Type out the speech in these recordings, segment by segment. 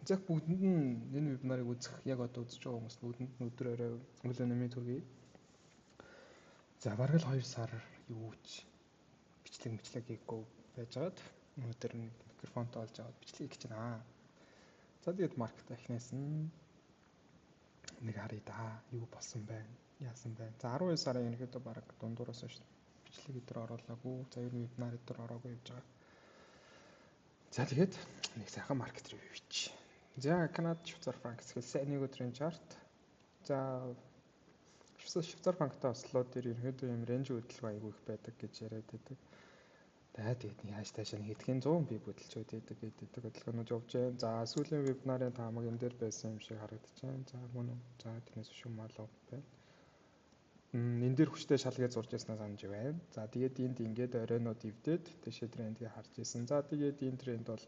За бүгдэнд нь энэ вебинарыг үзэх, яг одоо үзэж байгаа хүмүүст бүгдэнд нь өдөр орой өглөө нэмийн төргий. За, бараг л 2 сар юу ч бичлэг мэтлэг хийхгүй байжгаад өнөөдөр нэг микрофонтой олж аваад бичлэг хийж байна. За, тэгээд market эхнээс нь нэг харъя да. Юу болсон байна? Яасан байна? За, 12 сарын ерөнхийдөө бараг дундуураас хойш бичлэг өдр оруулаагүй. За, ер нь вебинар өдр ороогүй явж байгаа. За, тэгээд нэг сайхан market review хийчих. За, Канад, Швейцар франк эхэлсэн нэг өдрийн chart. За, Швейцар франктай ослоо дээр ерөнхийдөө юм range хөдөлгөөн айгүй их байдаг гэж яриад байдаг. За, тэгээд нэг хааш таашаа нэг хэдхэн 100 pip хөдөлж байдаг гэдэг хөдөлгөөнүүд явж байна. За, сүүлийн вебинарын таамаг энэ дээр байсан юм шиг харагдаж байна. За, мөн үү? За, тэрнээс шүм малуу байна. Энэ дээр хүчтэй шалгээ зурж яснаа санаж байна. За, тэгээд энд ингээд оройнууд эвдээд тийшээ трендийг харж исэн. За, тэгээд энэ тренд бол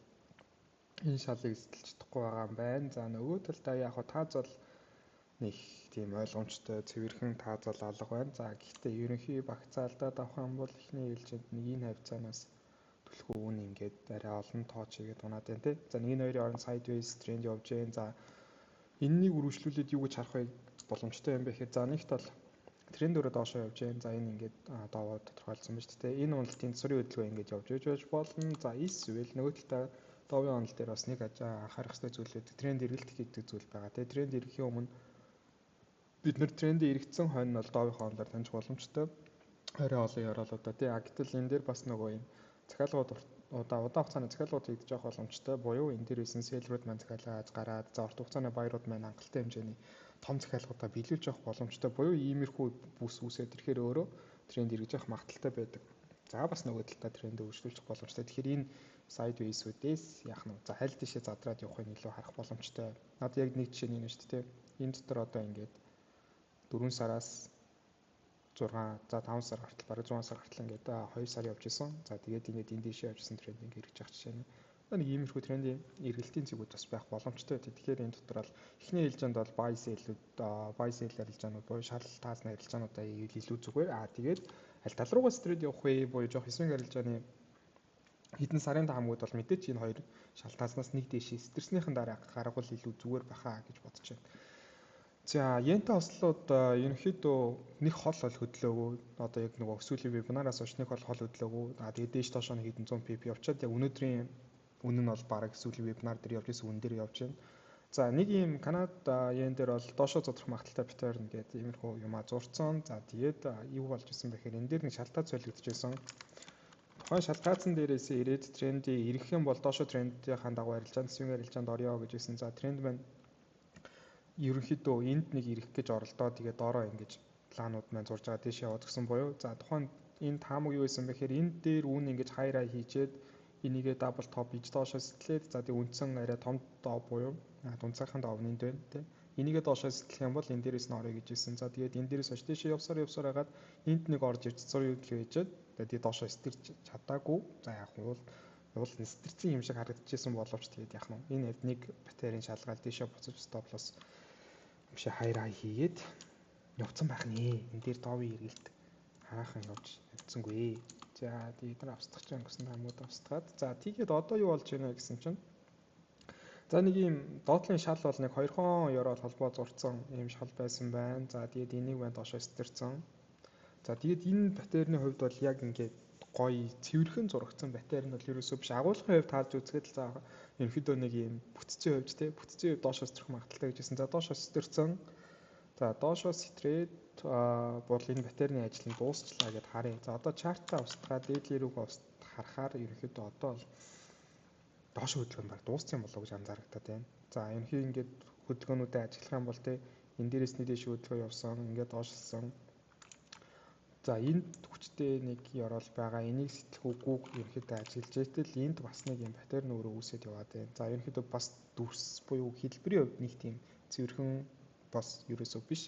энэ шалыг эсэлж чадахгүй байгаа юм байна. За, нөгөө талдаа яг хаа тааз бол нэг тийм ойлгомжтой цэвэрхэн таазал алга байна. За, гэхдээ ерөнхий багцаалдаад авах юм бол эхний ээлжинд нэг энэ хавьцаанаас түлхүү үн ингээд арай олон тооч хийгээд унаад байна те. За, нэг нь хоёрын хооронд sideways тренд явж байна. За, энэнийг үргэлжлүүлээд юу гэж харах вэ, боломжтой юм бэ гэхээр, за, нэгт бол тренд өөрөө доошоо явж байна. За, энэ ингээд доовоо тодорхойлсон ба шүү дээ. Энэ уналтын засварын хөдөлгөөн ингээд явж байж болно. За, эсвэл нөгөө талдаа Dow-ын онол дээр бас нэг анхаарах хэрэгтэй зүйл байдаг. Тренд эргэлт гэдэг зүйл байгаа. Тэгээ тренд эргэхийн өмнө бид нэр трендийн эргэцсэн хойно нь бол Dow-ын онолоор таних боломжтой. Арай олон ёроолуудаа тий. А гэтэл энэ дээр бас нөгөө юм захиалгууд удаан хугацааны захиалгууд хийгдэж явах боломжтой. Буюу энэ дээр исэн seller-үүд маань захиалгаж гараад, за, урт хугацааны buyer-ууд маань хангалттай хэмжээний том захиалгуудаа биелүүлж явах боломжтой. Буюу иймэрхүү бүс үүсээд ирэхээр өөрөө тренд эргэж явах магадлалтай байдаг. За, бас нөгөө талдаа трендээ өөрчлөх боломжтой. Тэгэхээр энэ sideways-үүдээс яах нь, за, аль тишээ задраад явахыг илүү харах боломжтой. Надад яг нэг жишээ нь шүү дээ. Энэ дотор одоо ингээд 4 сараас 6, за, 5 сар гартэл, бараг 6 сар гартэл ингээд 2 сар явж исэн. За, тэгээд ингээд энэ дээшээ явж исэн тренд ингээд эргэж явах жишээ нь. Нэг иймэрхүү трендийн эргэлтийн зэгүүд бас байх боломжтой. Тэгэхээр энэ дотор бол эхний ээлжинд бол buy sell-үүд, buy sell арилжаанууд буюу шал таазны арилжаануудаа илүү зүгээр. Аа, тэгээд аль тал руугаа тренд явах вэ, буюу жоох swing арилжааны хэдэн сарын таамагуд бол мэдээч энэ хоёр шал таазнаас нэг дээшээ сэтэрснийхэн дараа гаргавал илүү зүгээр баха гэж бодож байна. За, йентэй хослууд ерөнхийдөө нэг хол хол хөдлөөгөө. Одоо яг нөгөө сүүлийн вебинараас хойш нэг хол хол хөдлөөгөө. А тэгээд дээш доошоо нэг хэдэн 100 pip явчаад яг өнөөдрийн үнэ нь бол бараг сүүлийн вебинар дээр явж исэн үн дээр явж байна. За, нэг юм Канад йен дээр бол доошоо зудрах магадлалтай pattern гэдэг иймэрхүү юмаа зурцсан. За, тэгээд юу болж исэн бэ гэхээр энэ дээр нэг шалтгаан солигдож исэн. Тухайн шалтгаалсан дээрээс ирээд трендийг ирэх юм бол доошо трендийнхаа дагуу арилжаанд, swing арилжаанд орё гэж ирсэн. За, тренд маань ерөнхийдөө энд нэг ирэх гэж оролдоо, тэгээд доороо ингэж лаанууд маань зурж байгаа, тийш яваад гисэн буюу, за, тухайн энэ таамаг юу байсан бэ гэхээр энэ дээр үүн ингэж higher high хийжээд, энийгээ double top хийж доошоо сэтлээд, за, тэг үндсэн арай том доо буюу дундцайхан доо энд байна тий. Энийгээ доошоо сэтлэх юм бол энэ дээрээс нь орё гэж ирсэн. За, тэгээд энэ дээрээс хойш тийшээ явсаар явсаар хагаад энд нэг орж ирж зургийн хөдөлгөөн хийжээд, тэгээд доошоо сэтэрч чадаагүй. За, яг уул уул сэтэрсэн юм шиг харагдчихсан боловч тэгээд яг нь энэ нэг pattern шалгаал тийшээ буцаж stop loss биш higher high хийгээд явцсан байх нэ. Энэ дээр Dow-ын эргэлт хараахан явж явцсангүй. За, тэгээд нар авсдах ч гэсэн таамууд авсдгаад, за, тэгээд одоо юу болж байна гэсэн чинь, за, нэг юм доотлын шал бол нэг хоёрхон ёроол холбоо зурцсан юм шал байсан байна. За, тэгээд энийг байна доошоо сэтэрсэн. За, тэгээд энэ pattern-ы хувьд бол яг ингээд гоё цэвэрхэн зурагдсан pattern бол ерөөсөө биш. Агуулгын хувьд харж үзэхэд л, за, ерөнхийдөө нэг юм бүтцийн хувьд те, бүтцийн хувьд доошоо сэтрэх магадлалтай гэж хэлсэн. За, доошоо сэтэрсэн. За, доошоо сэтрээд бол энэ pattern-ы ажил нь дуусчлаа гэд харъя. За, одоо chart-аа устгаад daily рүү харахаар ерөнхийдөө одоо бол доош хөдөлгөөн баг дууссан юм болов уу гэж анзаарагдаад байна. За, ерөнхий ингээд хөдөлгөөнүүдэд ажиглах юм бол те, энэ дээрээс нэг дээш хөдөлгөөн явсан, ингээд доошлсон. За, энд хүчтэй нэг ёроол байгаа. Энийг сэтлэх үгүйг ерөнхийдөө ажиглаж итэл энд бас нэг юм pattern өөрөө үүсээд яваад байна. За, ерөнхийдөө бас дүрс буюу хэлбэрийн хувьд нэг тийм цэвэрхэн бас ерөөсөө биш.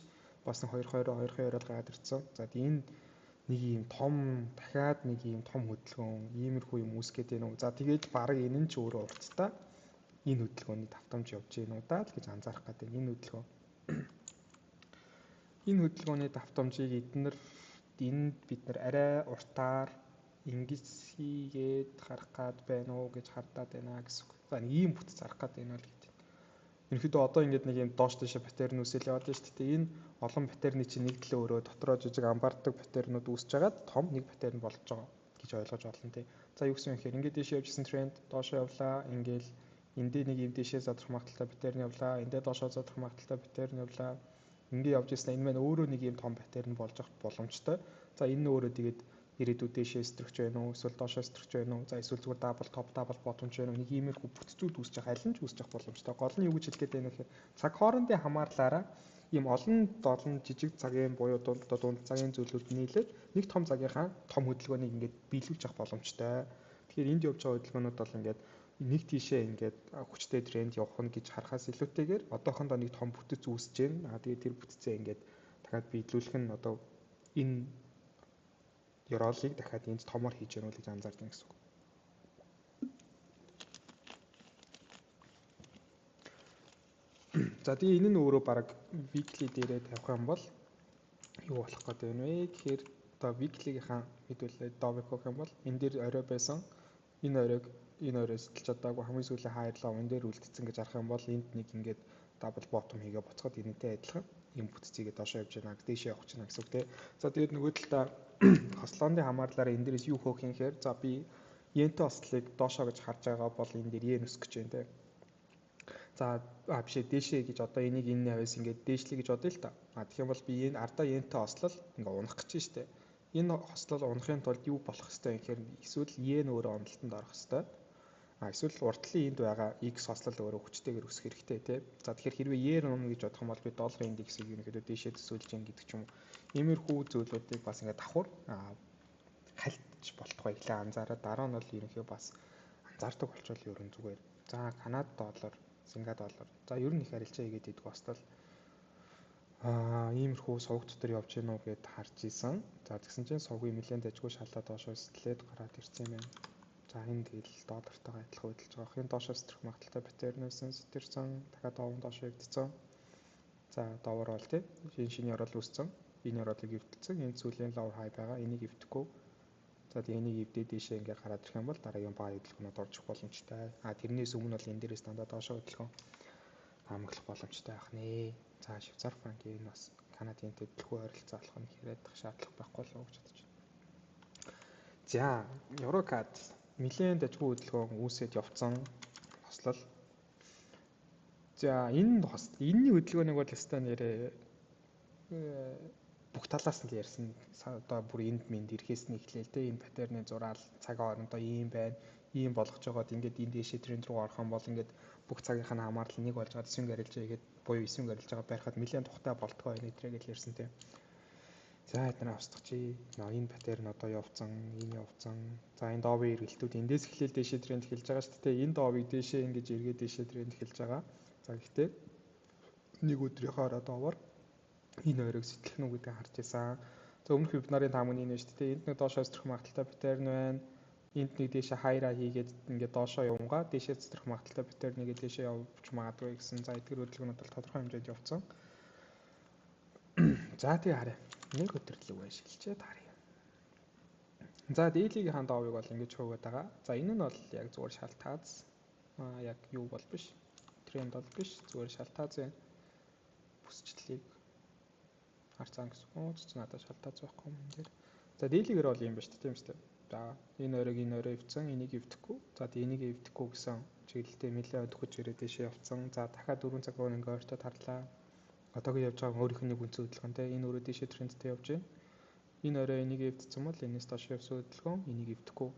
Бас нэг 2 2 2 ёроол гараад ирсэн. За, энэ нэг юм том, дахиад нэг юм том хөдөлгөөн, иймэрхүү юм үүсгээд байна уу. За, тэгээд баг энэ нь ч өөрөө уртдаа энэ хөдөлгөөний давтамж явж гин үү даа л гэж анзаарах гэдэг. Энэ хөдөлгөөн. Энэ хөдөлгөөний давтамжийг эднэр энд бид нар арай уртаар Ингэж хийгээд харах гад байна уу гэж хардаад байна гэсэн үг. За, нэг ийм бүтэц харах гад байна л гэдэг. Ерөнхийдөө одоо ингээд нэг юм доош тийшээ pattern үүсэл яваад байна шүү дээ. Энэ олон pattern ы чинь нэг төлөө өөрөө дотроо жижиг амбарддаг pattern ууд үүсэж хагаад том нэг pattern болж байгаа гэж ойлгож болно тий. За, юу гэсэн юм гэхээр ингээд дээшээ явжсэн тренд доошоо явлаа. Ингээл эндээ нэг юм дээшээ задрах магадлалтай pattern явлаа. Эндээ доошоо задрах магадлалтай pattern явлаа. Ингээ явж ирсэн энэ маань өөрөө нэг юм том pattern болж явах боломжтой. За, энэ нь өөрөө тэгээд ирээдүйд дээшээ сэтрэгч байна уу, эсвэл доошоо сэтрэгч байна уу, за, эсвэл зүгээр double top, double bottom ч байна уу, нэг иймэрхүү бүтцүүд үүсэж байгаа, аль нь ч үүсэж явах боломжтой. Гол нь юу гэж хэлэх гээд байна вэ гэхээр цаг хоорондын хамаарлаараа ийм олон долон жижиг цагийн буюу дунд дунд цагийн зүйлүүд нийлээд нэг том цагийнхаа том хөдөлгөөнийг ингээд биелүүлж авах боломжтой. Тэгэхээр энд явж байгаа хөдөлгөөнүүд бол ингээд нэг тийшээ ингээд хүчтэй тренд явах нь гэж харахаас илүүтэйгээр одоохондоо нэг том бүтэц үүсэж байна. Аа, тэгээд тэр бүтцээ ингээд дахиад биелүүлэх нь одоо энэ ёроолыг дахиад энд томор хийж яах вэ гэж анзаарч байна гэсэн үг. За, тэгээ энэ нь өөрөө баг weekly дээрээ тавих юм бол юу болох гэдэг вэ гэхээр одоо weekly-гийнхаа мэдүүлээ Dovico гэх юм бол энэ дээр орой байсан, энэ оройг энэ орой сэтэлж чадаагүй, хамгийн сүүлийн higher low энэ дээр үлдсэн гэж харах юм бол энд нэг ингээд double bottom хийгээ буцахад энэтэй адилхан юм бүтцийгээ доошоо явж байна, дээшээ явах гэж байна гэсэн үг тий. За, тэгээд нөгөө талдаа хослооны хамаарлаараа энэ дээрээс юу хөөх юм гэхээр, за, би йентэй хослыг доошоо гэж харж байгаа бол энэ дээр йен өсөх гэж байна тий. За, а биш ээ, дээшээ гэж одоо энийг энэ аваас ингээд дээшлэе гэж бодъё л та. А тэгэх юм бол би энэ ардаа йентэй хослол ингээ унах гэж байна шүү дээ. Энэ хослол унахын тулд юу болох ёстой юм гэхээр эсвэл йен өөрөө уналтанд орох ёстой. А эсвэл уртлын энд байгаа X хослол өөрөө хүчтэйгээр өсөх хэрэгтэй тий. За, тэгэхээр хэрвээ йен унана гэж бодох юм бол би долларын индексийг ерөнхийдөө дээшээ төсөөлж гин гэдэг ч юм уу. Иймэрхүү зүйлүүдийг бас ингээд давхар хальтж болтугай эхлээ анзаараад, дараа нь бол ерөнхийдөө бас анзаардаг болчвол ерөн зүгээр. За, Канад доллар, Синга доллар. За, ер нь их арилжаа хийгээд идэх бас л иймэрхүү сувг дотор явж гин үү гэд харж исэн. За, тэгсэн чинь сувгийн нэлээд дажгүй шалаа доошоо сэтлээд гараад ирсэн юм байна. За, энэ тэгэл доллартайгаа адилхан хөдөлж байгаа. Энэ доошоо сэтрэх магадлалтай pattern байсан, сэтэрсэн, дахиад довон доошоо эвдсэн. За, довор бол тий энэ шинэ ёроол үүссэн. Энэ ёроолыг эвдэлсэн. Энэ сүүлийн lower high байгаа. Энийг эвдэхгүй. За, тэгээ энийг эвдээ дээшээ ингээ гараад ирэх юм бол дараагийн buy хөдөлгөөнөд орж ирэх боломжтой. А тэрнээс өмнө бол энэ дээрээс дандаа доошоо хөдөлгөөн таамаглах боломжтой байх нэ. За, Швейцар франкийн энэ бас Канадын төлөвлөгөө ойролцоо болох нь яриад шаардлага байхгүй л гэж бодож байна. За, Еврокад нэлээд дажгүй хөдөлгөөн үүсээд явцсан хослол. За, энэ энэний хөдөлгөөнийг бол өстой нэрээ бүх талаас нь л ярьсан. Одоо бүр энд мэнд ирэхээс нь эхлээл те энэ pattern ы зураал цаг хоорондоо ийм байна. Ийм болгож байгаад ингээд энэ дээшээ тренд рүү орох юм бол ингээд бүх цагийнх нь хамаарлал нэг болж байгаа swing арилжаа хийгээд буюу swing арилжаагаа барихад нэлээд тухтай болтгоо энэ өдрөө гэж ярьсан те. За, эдгээр австах чи. Энэ pattern одоо явцсан, энэ явцсан. За, энэ довын эргэлтүүд эндээс эхлээл дээшээ тренд эхэлж байгаа шүү дээ. Энэ довыг дээшээ ингэж эргээд дээшээ тренд эхэлж байгаа. За, гэхдээ нэг өдрийнхөө орой довоор энэ хоёрыг сэтлэх нү гэдгийг харж байсан. За, өмнөх вебинарын таамаг нь шүү дээ. Энд нэг доошоо сэтрэх магадлалтай pattern байна. Энд нэг дээшээ higher хийгээд ингээд доошоо явунгаа дээшээ сэтрэх магадлалтай pattern нэгээд дээшээ явж магадгүй гэсэн. За, эдгээр хөдөлгөөнүүд бол тодорхой хэмжээнд явцсан. За, тэгээ харъя. Нэг өдөрлөг шилжээд харъя. За, daily-гийн довыг бол ингэж хөөгөөд байгаа. За, энэ нь бол яг зүгээр шалтгааз. Аа, яг юу бол биш. Тренд бол биш. Зүгээр шалтгаазын бүсчлэлийг харцаан гэсэн. Оо, ч надад шалтгааз байхгүй юм дээр. За, daily-гэр бол юм ба шүү дээ, тийм үү? За, энэ оройг энэ орой эвдсэн, энийг эвдэхгүй. За, тэгээ энийг эвдэхгүй гэсэн чиглэлтэй нэлээд өдөхөж ирээд дэшээ явцсан. За, дахиад 4 цаг руу ингээ ойртоод харлаа. Одоогийн явж байгаа өөрийнх нь нэг үндсэн хөдөлгөөнтэй энэ өөрөө дэшээ трендтэй явж байна. Энэ орой энийг эвдсэн бол энэс доош явсан хөдөлгөөн, энийг эвдэхгүй.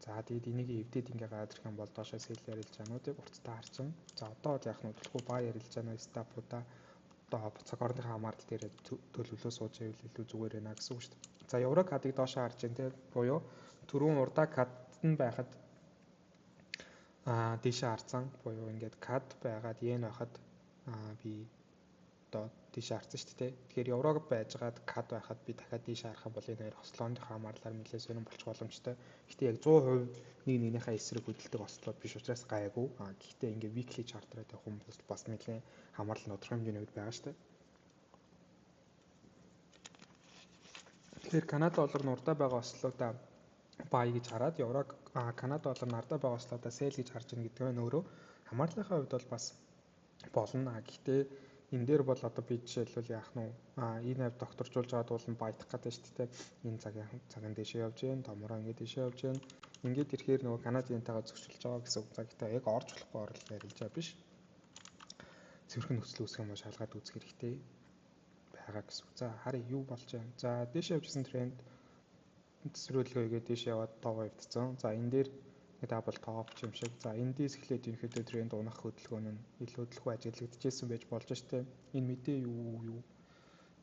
За, тэгээд энийг эвдээд ингээ гараад ирэх юм бол доошоо sell арилжаануудыг уртдаа харчин. За, одоо бол яг нь удалгүй buy арилжаанаа setup уудаа одоо цаг орныхоо хамаарал дээр төлөвлөө сууж байвал илүү зүгээр байна гэсэн үг шүү дээ. За, евро кадыг доошоо харж байна те, буюу түрүүн урдаа кад нь байхад дээшээ харцсан, буюу ингээд кад байгаад йен байхад би одоо дээшээ харсан шүү дээ. Тэгэхээр еврог байжгаад кад байхад би дахиад дээшээ харах юм бол энэ хоёр хослооныхоо хамаарлаар нэлээд сонирн болчих боломжтой. Гэхдээ яг 100% нэг нэгнийхээ эсрэг хөдөлдөг хослоод биш учраас гайгүй. Гэхдээ ингээд weekly chart-аар тавих юм бол бас нэлээд хамаарлал нь тодорхой хэмжээний үед байгаа шүү дээ. Тэгэхээр Канада доллар нь урдаа байгаа ослоудаа Buy гэж хараад евро Канада доллар нардаа байгууслаадаа sell гэж харж байна гэдэг нь өөрөө хамаарлынхаа хувьд бол бас болно. Гэхдээ энэ дээр бол одоо би жишээлбэл яах нь энэ хавь докторжуулж байгаад бол buy-дах гэдэг шүү дээ. Энэ цагийн цаган дэшээ явж гин, томороо ингээд дэшээ явж гин. Ингээд ирэхээр нөгөө Канадын тагаа зөрчилж байгаа гэсэн үг. За гэхдээ яг орж болохгүй орол ярилж байгаа биш. Цэвэрхэн нөхцөл үүсэх юм бол шалгаад үзэх хэрэгтэй байгаа гэсэн үг. За харъя юу болж байна. За дээшээ явжсэн тренд төсрөөлгөө хийгээд дээшээ яваад тоо явдсан. За энэ дээр double top юм шиг. За эндээс эхлээд ерөнхийдөө тренд унах хөдөлгөөн нь илүү төлхөө ажиглагдчихсэн байж болж штэ. Энэ мэдээ юу юу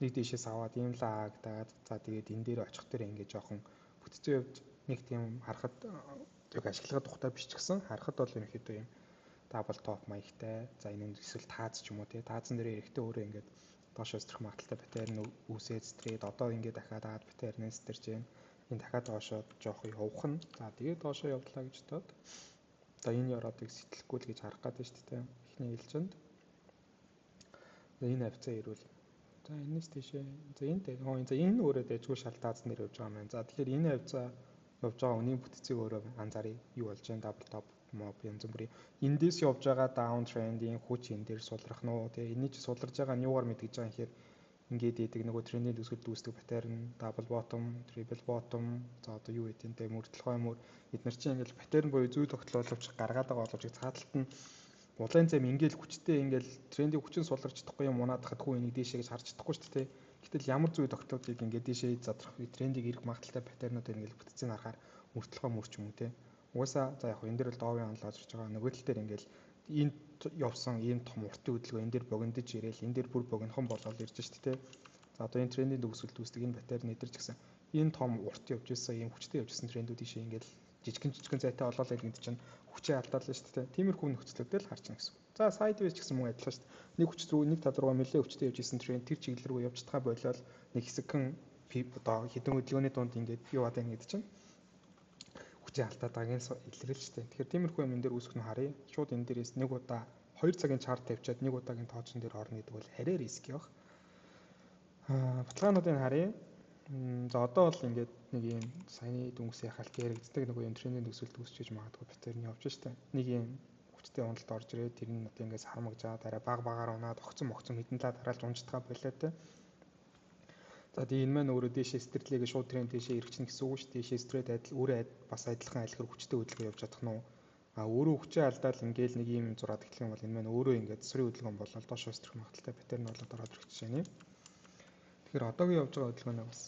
нэг дээшээс аваад ийм л хаагдаад, за тэгээд энэ дээр очих дээр ингээд жоохон бүтцийн хувьд нэг тийм харахад яг ашиглахад тухтай биш ч гэсэн харахад бол ерөнхийдөө юм double top маягтай. За энэ эсвэл тааз ч юм уу тий, таазан дээр эрэхтэй өөрөө ингээд доошоо сэтрэх магадлалтай pattern үүсээд сэтрээд одоо ингээд дахиад аад pattern сэтэрч байна. Энэ дахиад доошоо жоох явах нь. За тэгээд доошоо явдлаа гэж бодоод одоо энэ ёроодыг сэтлэхгүй л гэж харах гэдэг шүү дээ. Эхний ээлжинд энэ хавцаа ирүүл. За энэс тийшээ. За энэ за энэ өөрөө дэжгүй шал таазан дээр явж байгаа юм байна. За тэгэхээр энэ хавцаа явж байгаа үнийн бүтцийг өөрөө анзааръя. Юу болж байна? Double top моб янз бүрийн эндээс явж байгаа down trend-ийн хүч энэ дээр сулрах нь уу, тэгээ энэний чи суларж байгаа нь юугаар мэдгэж байгаа юм гэхээр ингээд идэг нөгөө трендийн төсгөл дүүсдэг pattern, double bottom, triple bottom, за одоо юу гэдэг нь те, мөрдлөгөө мөр эднэр чинь ингээд pattern буюу зүй тогтол боловч гаргаад байгаа боловч цааталт нь улаан зам ингээл хүчтэй ингээл трендийн хүчин суларч чадахгүй юм унаадахад хүү энийг дээшээ гэж харж чадахгүй шүү дээ. Гэтэл ямар зүй тогтолтыг ингээд дээшээ задрах трендийг эрг магадлалтай pattern-уудыг ингээл бүтцийг харахаар мөртлөгөө мөрч юм уу те. Угаасаа за яг энэ дээр бол доовын онол орж байгаа. Нөгөө тал дээр ингээл энд явсан ийм том уртын хөдөлгөөн энэ дээр богиндож ирээл энэ дээр бүр богинохон болоод ирж шít те. За одоо энэ трендийн төгсгөл үүсдэг энэ pattern эдэр ч гэсэн энэ том урт явж исэн ийм хүчтэй явж исэн трендүүд ийшээ ингээл жижигэн жижигэн зайтай болоод л гэдэг чинь хүчээ алдаалаа шүү дээ. Тиймэрхүү нөхцлүүдэл харж байна гэсэн. За sideways ч гэсэн мөн адилхан шүү дээ. Нэг хүч рүү нэг тал руугаа нэлээд хүчтэй явж исэн тренд тэр чиглэл рүү явж чадхаа болоод нэг хэсэгхэн одоо хэдэн хөдөлгөөний дунд ингээд юу баад байна гэдэг чинь хүчээ алдаад байгааг нь илрэл шүү дээ. Тэгэхээр тиймэрхүү юм энэ дээр үүсэх нь харъя. Шууд энэ дээрээс нэг удаа 2 цагийн chart тавьчаад нэг удаагийн тоочн дээр орно гэдэг бол арай risk явах. Баталгаануудыг харъя. За одоо бол ингээд нэг юм саяны дүнс яхалт яригддаг нөгөө юм трендийн төсөлд үүсчиж магадгүй pattern явж штэ. Нэг юм хүчтэй уналд орж ирээд тэр нь одоо ингээд сармагжаад арай баг багаар унаад огцон могцон хэдэн талаа дараалж унжтгаа болоо те. За тэгээ энэ маань өөрөө дээшээ стэрлээ гэж шууд тренд дээшээ эргэжнэ гэсэн үг шүү. Дээшээ стрээд адил өөрөө бас адилхан айлхэр хүчтэй хөдөлгөөн явж чадах нь уу? А өөрөө хүчээ алдаал ингээл нэг юм зураад эхлэх юм бол энэ маань өөрөө ингээд засварын хөдөлгөөн болоод доошоо стрэх магадлалтай pattern болоод ороод ирэх жишээ нэ. Тэгэхээр одоогийн явж байгаа хөдөлгөөнөө бас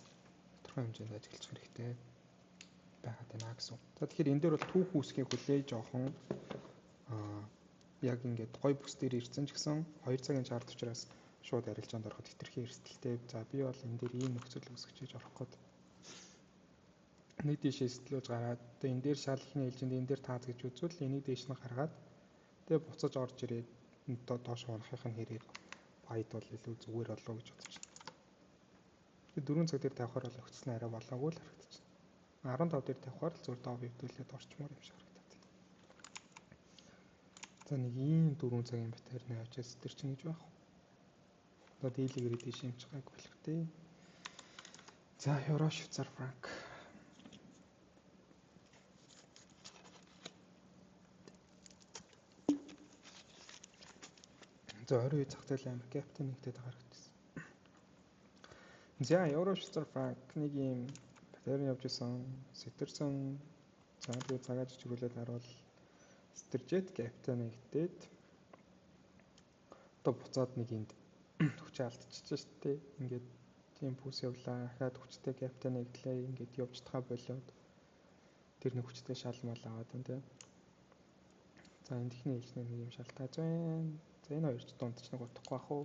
тодорхой хэмжээнд ажиглах хэрэгтэй байгаад байна гэсэн. За тэгэхээр энэ дээр бол түүх үүсгэхийг хүлээ жоохон яг ингээд гой бүс дээр ирсэн ч гэсэн 2 цагийн chart учраас шууд арилжаанд ороход хэтэрхий эрсдэлтэй. За би бол энэ дээр ийм нөхцөл үүсгэж хийж орох гээд нэг дээшээ сэтлүүлж гараад одоо энэ дээр шал ихний ээлжинд энэ дээр тааз гэж үзвэл энийг дээш нь гаргаад тэгээ буцаж орж ирээд доош унахын хэрээр buy-д бол илүү зүгээр болов гэж бодож байна. Тэгээ 4 цаг дээр тавихаар бол нөхцөл нь арай болоогүй л харагдчихна. 15 дээр тавихаар л зүгээр дов эвдүүлээд орчмоор юм шиг харагдаад байна. За нэг ийм 4 цагийн pattern авчаад сэтэр чинь гэж байх. Одоо дийлэгээр дээш юмч гайг болох тий. За евро швейцар франк. За орой зах зээл амар gap-тай нэгдээд харагдчихсан. За евро швейцар франк нэг ийм pattern явж исэн, сэтэрсэн. За тэгээ цагаа жижигүүлээд харуул сэтэржээд gap-тай нэгдээд одоо буцаад нэг энд хүчээ алдчихж шүү дээ. Ингээд тийм бүс явлаа. Дахиад хүчтэй gap-тай нэгдлээ. Ингээд явж чадхаа болоод тэр нэг хүчтэй шал мал аваад байна тийм. За энэ техний хэлснээр нэг юм шалтгааж байна. За энэ хоёр ч дунд ч нэг утгагүй ах уу.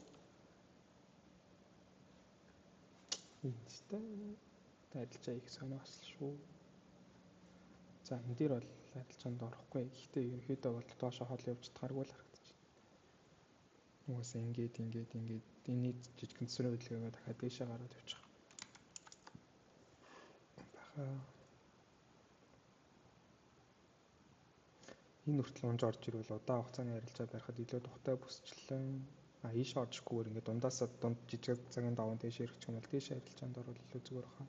Энэ ч тэ арилжаа их сонио бас шүү. За энэ дээр бол арилжаанд орохгүй. Гэхдээ ерөнхийдөө бол доошо хол явж чадхааргүй л харагдаж байна. Угаасаа ингээд ингээд ингээд энэний жижигэн төсрийн хөдөлгөөгөө дахиад дээшээ гараад явчих. Баха. Энэ хүртэл унж орж ирвэл удаан хугацааны арилжаа барихад илүү тухтай бүсчлэн ийш орж ирэхгүйгээр ингээд дундаасаа дунд жижиг цагийн даван дээшээ ирэх юм бол дээшээ арилжаанд орвол илүү зүгээр хаа.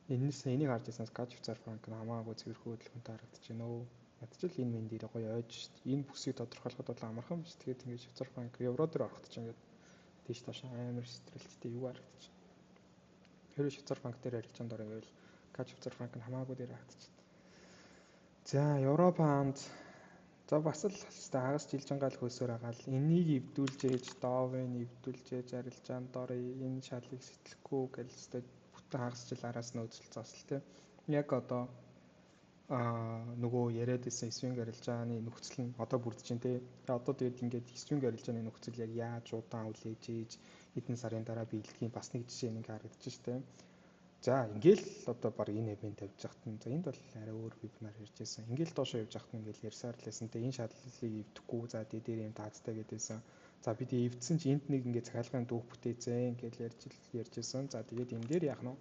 Энэс энийг харж ирсэн CAD Швейцар франк нь хамаагүй цэвэрхэн хөдөлгөөнтэй харагдаж байна өө. Ядчил энэ мен дээр гоё ойж шít. Энэ бүсийг тодорхойлоход бол амархан биш. Тэгээд ингээд Швейцар франк евро дээр ороход ч ингээд тийш доош амар сэтрэлттэй юу харагдаж байна. Хэрвээ Швейцар франк дээр арилжаанд орё гэвэл CAD Швейцар франк нь хамаагүй дээр харагдаж байна. За, евро паунд. За, бас л хэвээ хагас жилжингаал хөөсөр агаал энийг эвдүүлж ээж Dow-ыг эвдүүлж ээж арилжаанд орё, энэ шалыг сэтлэхгүй гэл хэвээ бүтэн хагас жил араас нь үзэл зоосол тий. Яг одоо нөгөө яриад исэн swing арилжааны нөхцөл нь одоо бүрдэж байна тий. Одоо тэгээд ингээд swing арилжааны нөхцөл яг яаж удаан хүлээж ээж хэдэн сарын дараа биелдгийг бас нэг жишээ нэг харагдаж штэ. За, ингээл одоо баг энэ event тавьж яхад нь, за, энд бол арай өөр вебинар ярьж байсан. Ингээл доошоо явж яхад нь ингээл ярьсаар л байсан те, энэ шаллыг эвдэхгүй, за, дээр юм таацтай гэдээсэн. За, бид эвдсэн чи энд нэг ингээд захиалгын дүүх бүтээцэн гэж ярьж ярьжсэн. За, тэгээд энэ дээр яах нь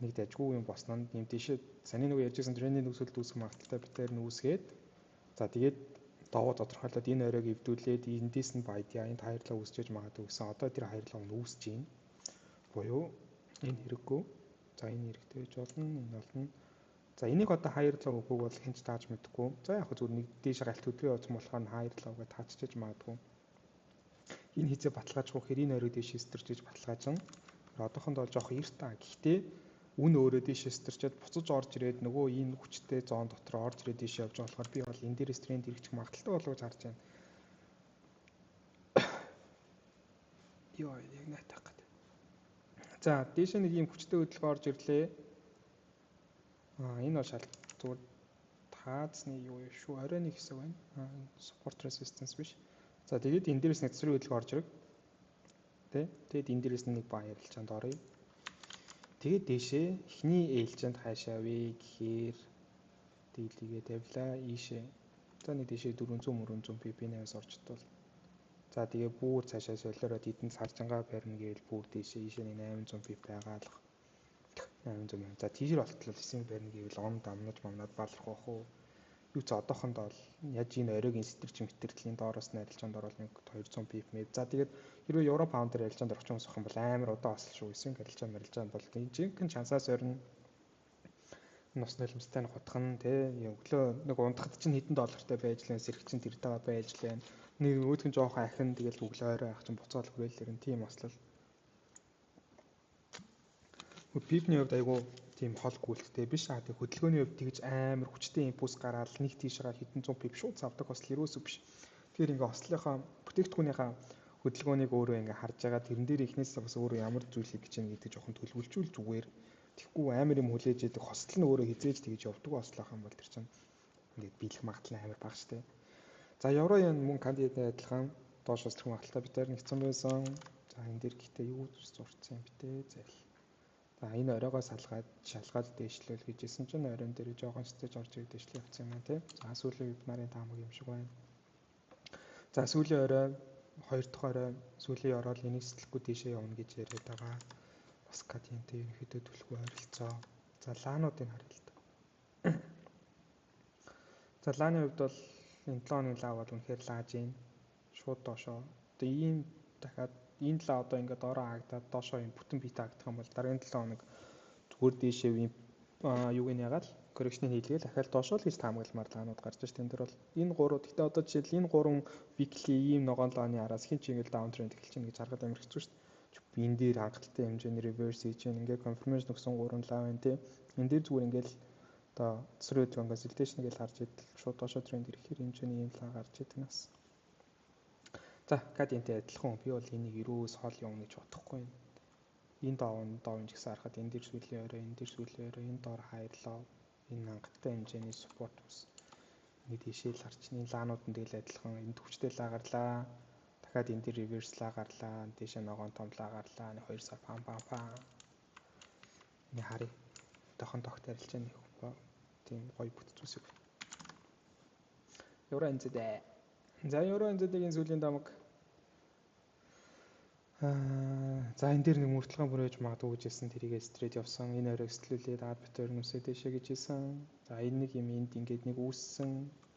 нэг дажгүй юм босноо юм тийшээ саний нөгөө ярьжсэн трендийн нөхцөл үүсэх магадлалтай битээр нь үүсгээд, за, тэгээд доогоо тодорхойлоод энэ оройг эвдүүлээд эндээс нь байдъя, энд higher low үүсчээж магадгүй гэсэн. Одоо тэр higher low нь үүсэж байна. Буюу энэ хэрэггүй. За, энэ хэрэгтэй байж болно, энэ болно. За, энийг одоо higher low үгүйг бол хэн ч тааж мэдэхгүй. За, яг зүгээр нэг дээш галт өдрийн явцсан болохоор higher low гэж таачиж магадгүй. Энэ хизээ баталгаажих гэхээр энэ орой дээш сэтэрчиж баталгаажин. Одоохондоо бол жоох эрт аа. Гэхдээ үн өөрөө дээш сэтэрчээд буцаж орж ирээд нөгөө энэ хүчтэй zone дотор орж ирээд дээш явж байгаа болохоор би бол энэ дээрээс тренд эргэчих магадлалтай болов гэж харж байна. Йоо, яг найтах гэдэг. За, дээшээ нэг ийм хүчтэй хөдөлгөөн орж ирлээ. Энэ бол шал зүгээр таацны юу шүү. Оройн нэг хэсэг байна. Support resistance биш. За, тэгээд энэ дээрээс нэг цэцрийн хөдөлгөөн орж ирэг. Тэ? Тэгээд энэ дээрээс нэг buy арилжаанд оръё. Тэгээд дээшээ эхний ээлжинд хаашаа вэ гэхээр дийлийгээ тавилаа ийшээ. За, нэг дээшээ 400 400 pip-нээс орж чадвал. За, тэгээ бүр цаашаа солиороод эдэн саржингаа барина гэвэл бүр дээшээ ийшээ нэг 800 pip байгаалах. 800. За, тийшэр болтлол эсэм барина гэвэл он дамнаж мамнаад балрах бах уу. Юу ч одоохондоо бол яаж энэ оройгийн сэтэрч мэтэрлийн доороос нь арилжаанд орвол нэг 200 pip мэд. За, тэгээд хэрвээ евро паунд дээр арилжаанд орох юм бол амар удаан осол шүү. Эсвэн арилжаа марилжаанд бол жинхэнэ чансаас орно. Нус нулимстай нь хутгана тий. Өглөө нэг унтахад чинь хэдэн доллартай байж лэн, сэрэг чинь тэр тага байж лэн. Нэг өөдгөн жоохон ахин тэгэл өглөө орой ах чинь буцаал хүрээлэр нь тийм ослол. Pip-ний хувьд айгүй тийм хол гүйлттэй биш. А тэг хөдөлгөөний хувьд тэгж амар хүчтэй импульс гараад нэг тийшээ хэдэн зуун pip шууд цавдаг осол ерөөсөө биш. Тэгэхээр ингээ ослынхаа бүтээгдэхүүнийхаа хөдөлгөөнийг өөрөө ингээ харж байгаа, тэрэн дээр эхнээсээ бас өөрөө ямар зүйл хийх гэж байна гэдэг жоохон төлөвлөжүүл зүгээр. Тэгэхгүй амар юм хүлээж идэг хосдол нь өөрөө хизээж тэгж явдаг ослох юм бол тэр чинь ингээд биелэх магадлал амар бага штэ. За, евро yen мөн кандидатны адилхан доош өсөх магадлалтай битээр нэгдсэн байсан. За, энэ дээр гэхдээ юу зурцсан юм бэ те зайл. За, энэ оройгоо салгаад шалгаад дээшлүүл гэж хэлсэн чинь оройн дээр жоохон сэтэл орж ирээд дээшлээ явцсан юм аа тий. За, сүүлийн вебинарын таамаг юм шиг байна. За, сүүлийн орой, хоёр дахь орой, сүүлийн орой л энийг сэтлэхгүй дээшээ явна гэж яриад байгаа. Бас кадиентэй ерөнхийдөө түлхүү ойролцоо. За, лаануудыг харъя л да. За, лааны хувьд бол энэ 7 хоногийн лаа бол үнэхээр лааж гин. Шууд доошоо. Одоо ийм дахиад энэ лаа одоо ингээд доороо хаагдаад доошоо юм бүтэн бит хаагдах юм бол дараагийн 7 хоног зүгээр дээшээ юм юуг нь ягаал correction хийлгээл дахиад доошоо л гэж таамагламар лаанууд гарч ш. Тэн дээр бол энэ гурав гэхдээ одоо жишээл энэ гурван weekly ийм ногоон лааны араас хин ч ингээл down trend эхэлж чинь гэж харахад амар хэцүү ш. Энэ дээр хангалттай хэмжээний reverse хийж чинь ингээ confirmation өгсөн гурван лаа байна те. Энэ дээр зүгээр ингээл одоо цэцрийн хөдөлгөөн consolidation гэж харж идэл шууд доошоо тренд ирэхээр хэмжээний ийм лаа гарч идэг нас. За, кадентэй адилхан би бол энийг ерөөс хол юм гэж бодохгүй юм. Энэ доон доон ч гэсэн харахад энэ дээр сүүлийн орой, энэ дээр сүүлийн орой, энэ доор higher low, энэ хангалттай хэмжээний support ус. Ингээ тийшээ л харчин. Энэ лаанууд нь тэгэл адилхан энэ төвчтэй лаа гарлаа. Дахиад энэ дээр reverse лаа гарлаа. Тийшээ ногоон том лаа гарлаа. Нэг 2 сар пам пам пам. Ингээ харъя. Тохон тогт арилжаа нэг тийм гоё бүтц үсэг. Евро NZD. За, евро NZD-ийн сүүлийн дамаг. За, энэ дээр нэг мөртлөгөн бүрээж магадгүй гэж хэлсэн, тэрийг стрейт явсан. Энэ оройг сэтлүүлээд ад битэр нүсээ дэшээ гэж хэлсэн. За, энэ нэг юм энд ингээд нэг үүссэн.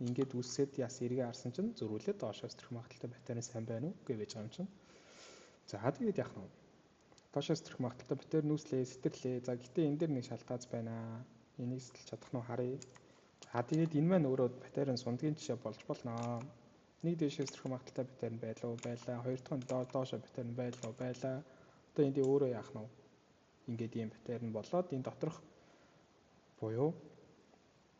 Ингээд үүсээд яс эргээ харсан чинь зөрүүлээд доошоо сэтрэх магадлалтай батарей сайн байна уу гэж байж байгаа юм чинь. За, тэгээд яах нь? Доошоо сэтрэх магадлалтай pattern үүслээ, сэтэрлээ. За гэхдээ энэ дээр нэг шалтгааз байна. Энийг сэтэлж чадах нь харъя. За тэгээд энэ маань өөрөө pattern сундгийн жишээ болж болно. Нэг дээшээ сэтрэх магадлалтай pattern байлуу байлаа. Хоёр дахь нь доошоо pattern байлуу байлаа. Одоо энд өөрөө яах нь вэ? Ингээд ийм pattern болоод энэ доторх буюу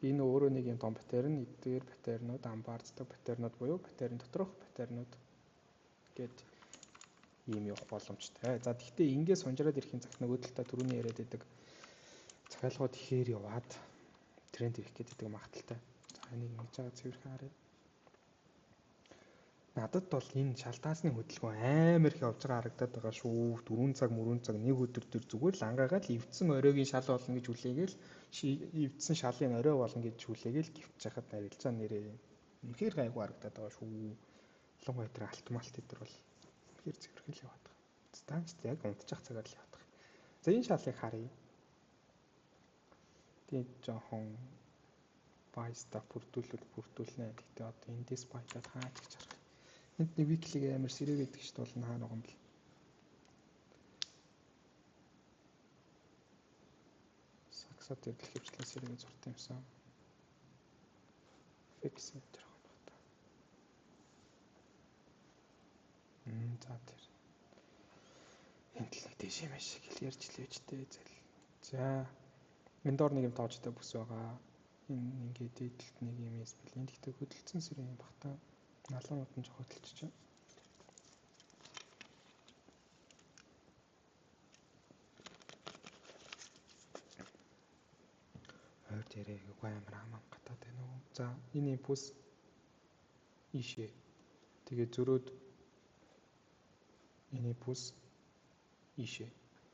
энэ өөрөө нэг юм том pattern, эдгээр pattern ууд амбаарддаг pattern ууд буюу pattern доторх pattern ууд гээд ийм явах боломжтой. За тэгвэл ингээд сунжраад ирэхин цагт нөгөө талдаа түрүүний яриад байдаг захиалгууд ихээр яваад тренд ирэх гэдэг магадлалтай. За энийг ингэж байгаа цэвэрхэн харъя. Надад бол энэ шалтгаасны хөдөлгөөн амар их явж байгаа харагдаад байгаа шүү. 4 цаг мөрөн цаг нэг өдөр төр зүгээр л ангаагаад л эвдсэн оройгийн шал болно гэж хүлээгээл эвдсэн шалын орой болно гэж хүлээгээл гівч хахад арилжаа нэрээ. Үнэхээр гайгүй харагдаад байгаа шүү. Ялангуяа тэр алт малт эдэр бол үнэхээр цэвэрхэн л яваад байгаа. Станч яг унтчих цагаар л яваад байгаа. За энэ шалыг харъя. Тэгээд жоохон buy stop бүрдүүлвэл бүрдүүлнэ. Гэхдээ одоо эндээс buy-даад хаач гэж харах. Энд нэг weekly амар сэрэг байдаг шүү дээ бол хаана байгаа юм бэл. Саксад ирэх хөвчлэн сэрэг зурт юмсан. Fix энэ байгаа юм байна. За тэр. Энд л нэг дэш юм шиг л ярьж л байж тээ зэл. За энэ доор нэг юм тоожтой бүс байгаа. Энэ ингээд дээдэлт нэг юм эсбэл. Энд ихтэй хөдөлсөн сэрэг юм бах та. Налуунууд нь жоо хөдөлж чинь. Ойр дээрээ үгүй амар ам гатаад байна уу. За энэ импульс ийшээ. Тэгээ зөрөөд энэ импульс ийшээ.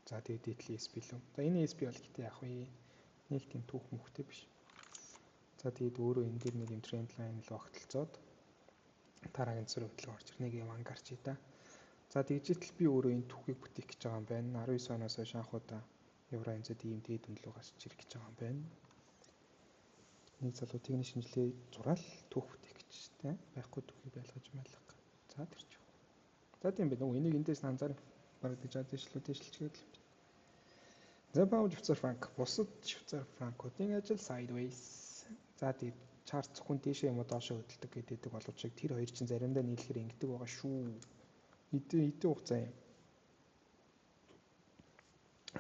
За тэгээ дээдлийн SP лүү. За энэ SP бол гэтээ яах вэ? Нэг тийм түүх мөхтэй биш. За тэгээд өөрөө энэ дээр нэг юм тренд лайн л огтлцоод дараагийн зүрх хөдөлгөөн орж ирнэ нэг юм ангарч да. За тэгжээтэл би өөрөө энэ түүхийг бүтээх гэж байгаа юм байна. 19 оноос хойш анхудаа евро NZD ийм дээд үнэлүү гарч ирэх гэж байгаа юм байна. Нэг залуу техник шинжилгээ зураал түүх бүтээх гэж тэ байхгүй түүхийг байлгаж байлга. За тэр ч. За тийм байна. Энийг эндээс анзаар бараг гэж дэвшлүү дэвшилчгээд л. За паунд Швейцар франк бусад Швейцар франкуудын ажил sideways. За тийм чарт зөвхөн дээшээ юм уу доошоо хөдөлдөг гэдэг боловч тэр хоёр чинь заримдаа нийлэхээр ингэдэг байгаа шүү. Хэдэн хугацаа юм?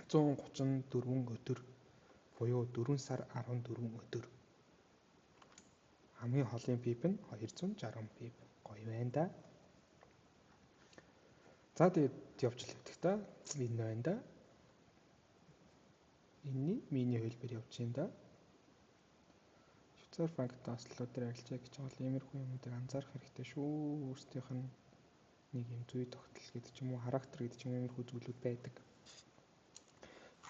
134 өдөр буюу 4 сар 14 өдөр. Хамгийн холын pip нь 260 pip. Гоё байна да. За тэгээд явж л явдаг та. Энэ байна да. Энэний миний хэлбэр явж байна да. Швейцар франктай ослоо дээр арилжаа гэж байгаа бол иймэрхүү юмнуудыг анзаарах хэрэгтэй шүү. Өөрсдийнх нь нэг юм зүй тогтол гэдэг ч юм уу, характер гэдэг ч юм уу иймэрхүү зүйлүүд байдаг.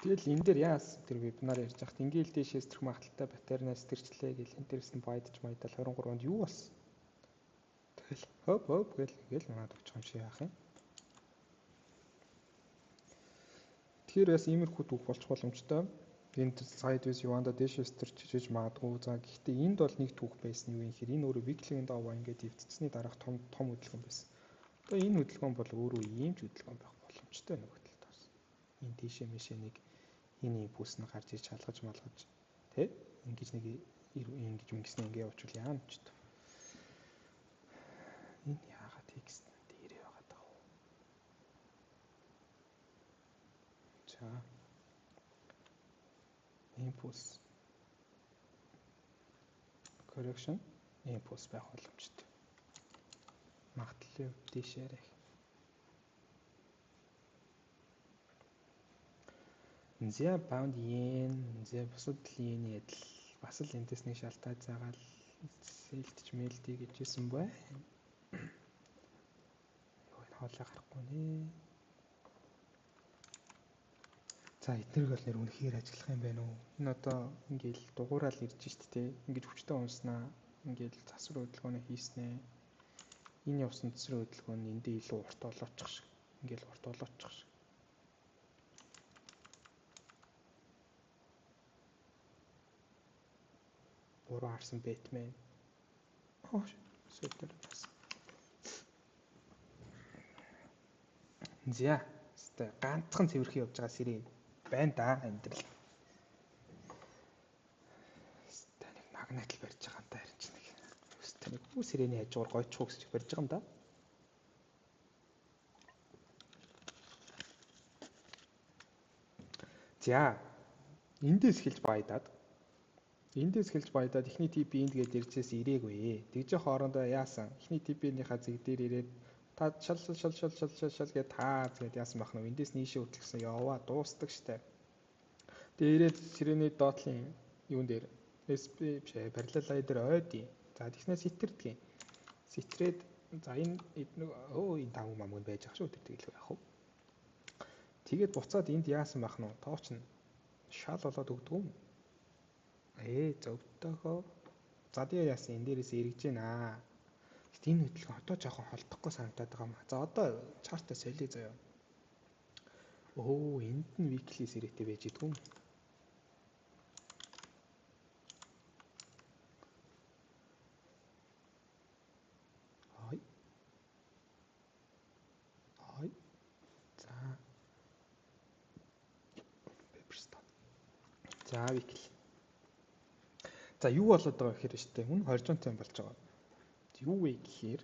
Тэгэл энэ дээр яас тэр вебинар ярьж байхад ингээл дээшээс тэрх магадлалтай pattern-аас тэрчлээ гэл энэ дээрс нь байдж майдал 23 онд юу болсон? Тэгэл хоп хоп гэл ингээл унаад очих юм шиг яах юм. Тэгэхээр бас иймэрхүү түүх болчих боломжтой. Энд sideways юанда дээшээс тэрчиж магадгүй. За гэхдээ энд бол нэг түүх байсан юу юм хэр энэ өөрөө weekly-ийн даваа ингээд эвдчихсэний дараах том том хөдөлгөөн байсан. Одоо энэ хөдөлгөөн бол өөрөө ийм ч хөдөлгөөн байх боломжтой нөгөө талд бас. Энэ дээшээ мэшээ нэг энэ импульс нь гарч иж шалгаж малгаж тэ ингэж нэг ингэж ингэснэ ингэ явуучвал яа ч вэ. Энэ яагаад текст дээрээ байгаад байгаа вэ? За импульс correction импульс байх боломжтой. Магадлалын хувьд дээшээ арай. За паунд йен, за бусад йений адил бас л эндээс нэг шалтгаан заагаал сэлтч мэлдий гэж хэлсэн бай. Юу энэ хоолой гарахгүй нэ. За эднэрийг бол нэр үнэхээр ажиллах юм байна уу? Энэ одоо ингээл дугуураал ирж шít те. Ингэж хүчтэй унснаа. Ингээл засвар хөдөлгөөнөө хийснэ. Энэ явсан засвар хөдөлгөөн нь эндээ илүү урт болоочих шиг. Ингээл урт болоочих шиг. Буруу харсан Бэтмен. Оо супер бас. За, Өстой ганцхан цэвэрхэн явж байгаа сэрээ байна да амьдрал. Өстой нэг магнитл барьж байгаа юм да харин ч нэг. Өстой нэг үү сэрэний хажуугаар гойчгүй гэж барьж байгаа юм да. За эндээс эхэлж байдаад эхний TP энд гээд иржээс ирээгүй. Тэгж хоорондоо яасан? Эхний TP-нийхаа зэг дээр ирээд та шал шал шал шал шал шал шал гээд таа гээд яасан байх нь эндээс нийшээ хөтлөсөн яваа дуустдаг штэ. Тэгээ ирээд сирений доотлын юун дээр SP биш параллел лай дээр ойдیں۔ За тэгснээс сэтэрдэг. Сэтрээд за энэ өө энэ тав мамг байж ах шүү тэр тэгэл яах вэ? Тэгээд буцаад энд яасан байх нь тооч нь шал болоод өгдөг юм. Зөвтөөхөө. За тэгээ яасан энэ дээрээс эргэж гэнэ. Гэт энэ хөдөлгөөн одоо жоохон холдохгүй санагдаад байгаа юм. За одоо чартаа солиё заяа. Өө энд нь weekly сэрэтэй байж идэггүй юм. Ай. Ай. За. Paperstone. За weekly. За юу болоод байгаа гэхээр штэ хүн horizontal болж байгаа. Юу вэ гэхээр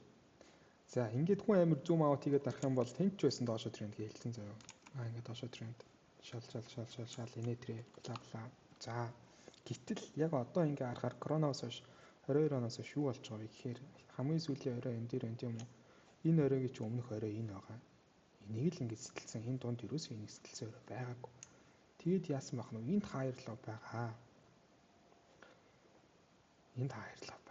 за ингээд хүн амир zoom out хийгээд дарах юм бол тэнд ч байсан доошо тренд гэж хэлсэн заяа. Аа ингээд доошо тренд шал шал шал шал шал инээ трэ бла бла. За гэтэл яг одоо ингээ харахаар коронавигоос хойш 22 оноос хойш юу болж байгаа вэ гэхээр хамгийн сүүлийн орой энэ дээр энэ юм уу? Энэ оройгийн чи өмнөх орой энэ байгаа. Энийг л ингээд сэтэлсэн. Энэ дунд ерөөсөө энийг сэтэлсэн орой байгаагүй. Тэгэд яасан байх нь энд higher low байгаа. Энд higher low байгаа.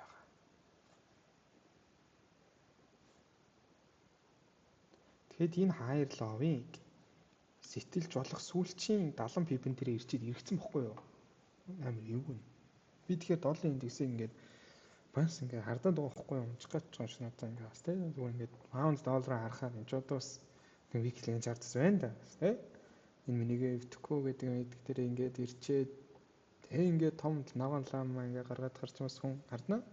Тэгэхэд энэ higher low-ыг сэтэлж болох сүүлчийн 70 pip-эн дээр ирчээд эргэцэн бохгүй юу? Амар эвгүй. Би тэгэхээр долларын индексийг ингээд бонс ингээд хардаад байгаа бохгүй юу? Унчих гэж байгаа юм шиг надад ингээд бас тийм зүгээр ингээд паунд доллараа харахаар энэ ч одоо бас нэг weekly chart-с байна да тийм. Энэ минийгээ өвдөхгүй гэдэг мэддэг дээр ингээд ирчээд тэгээ ингээд том ногоон лам ингээд гаргаад гарч бас хүн хардна.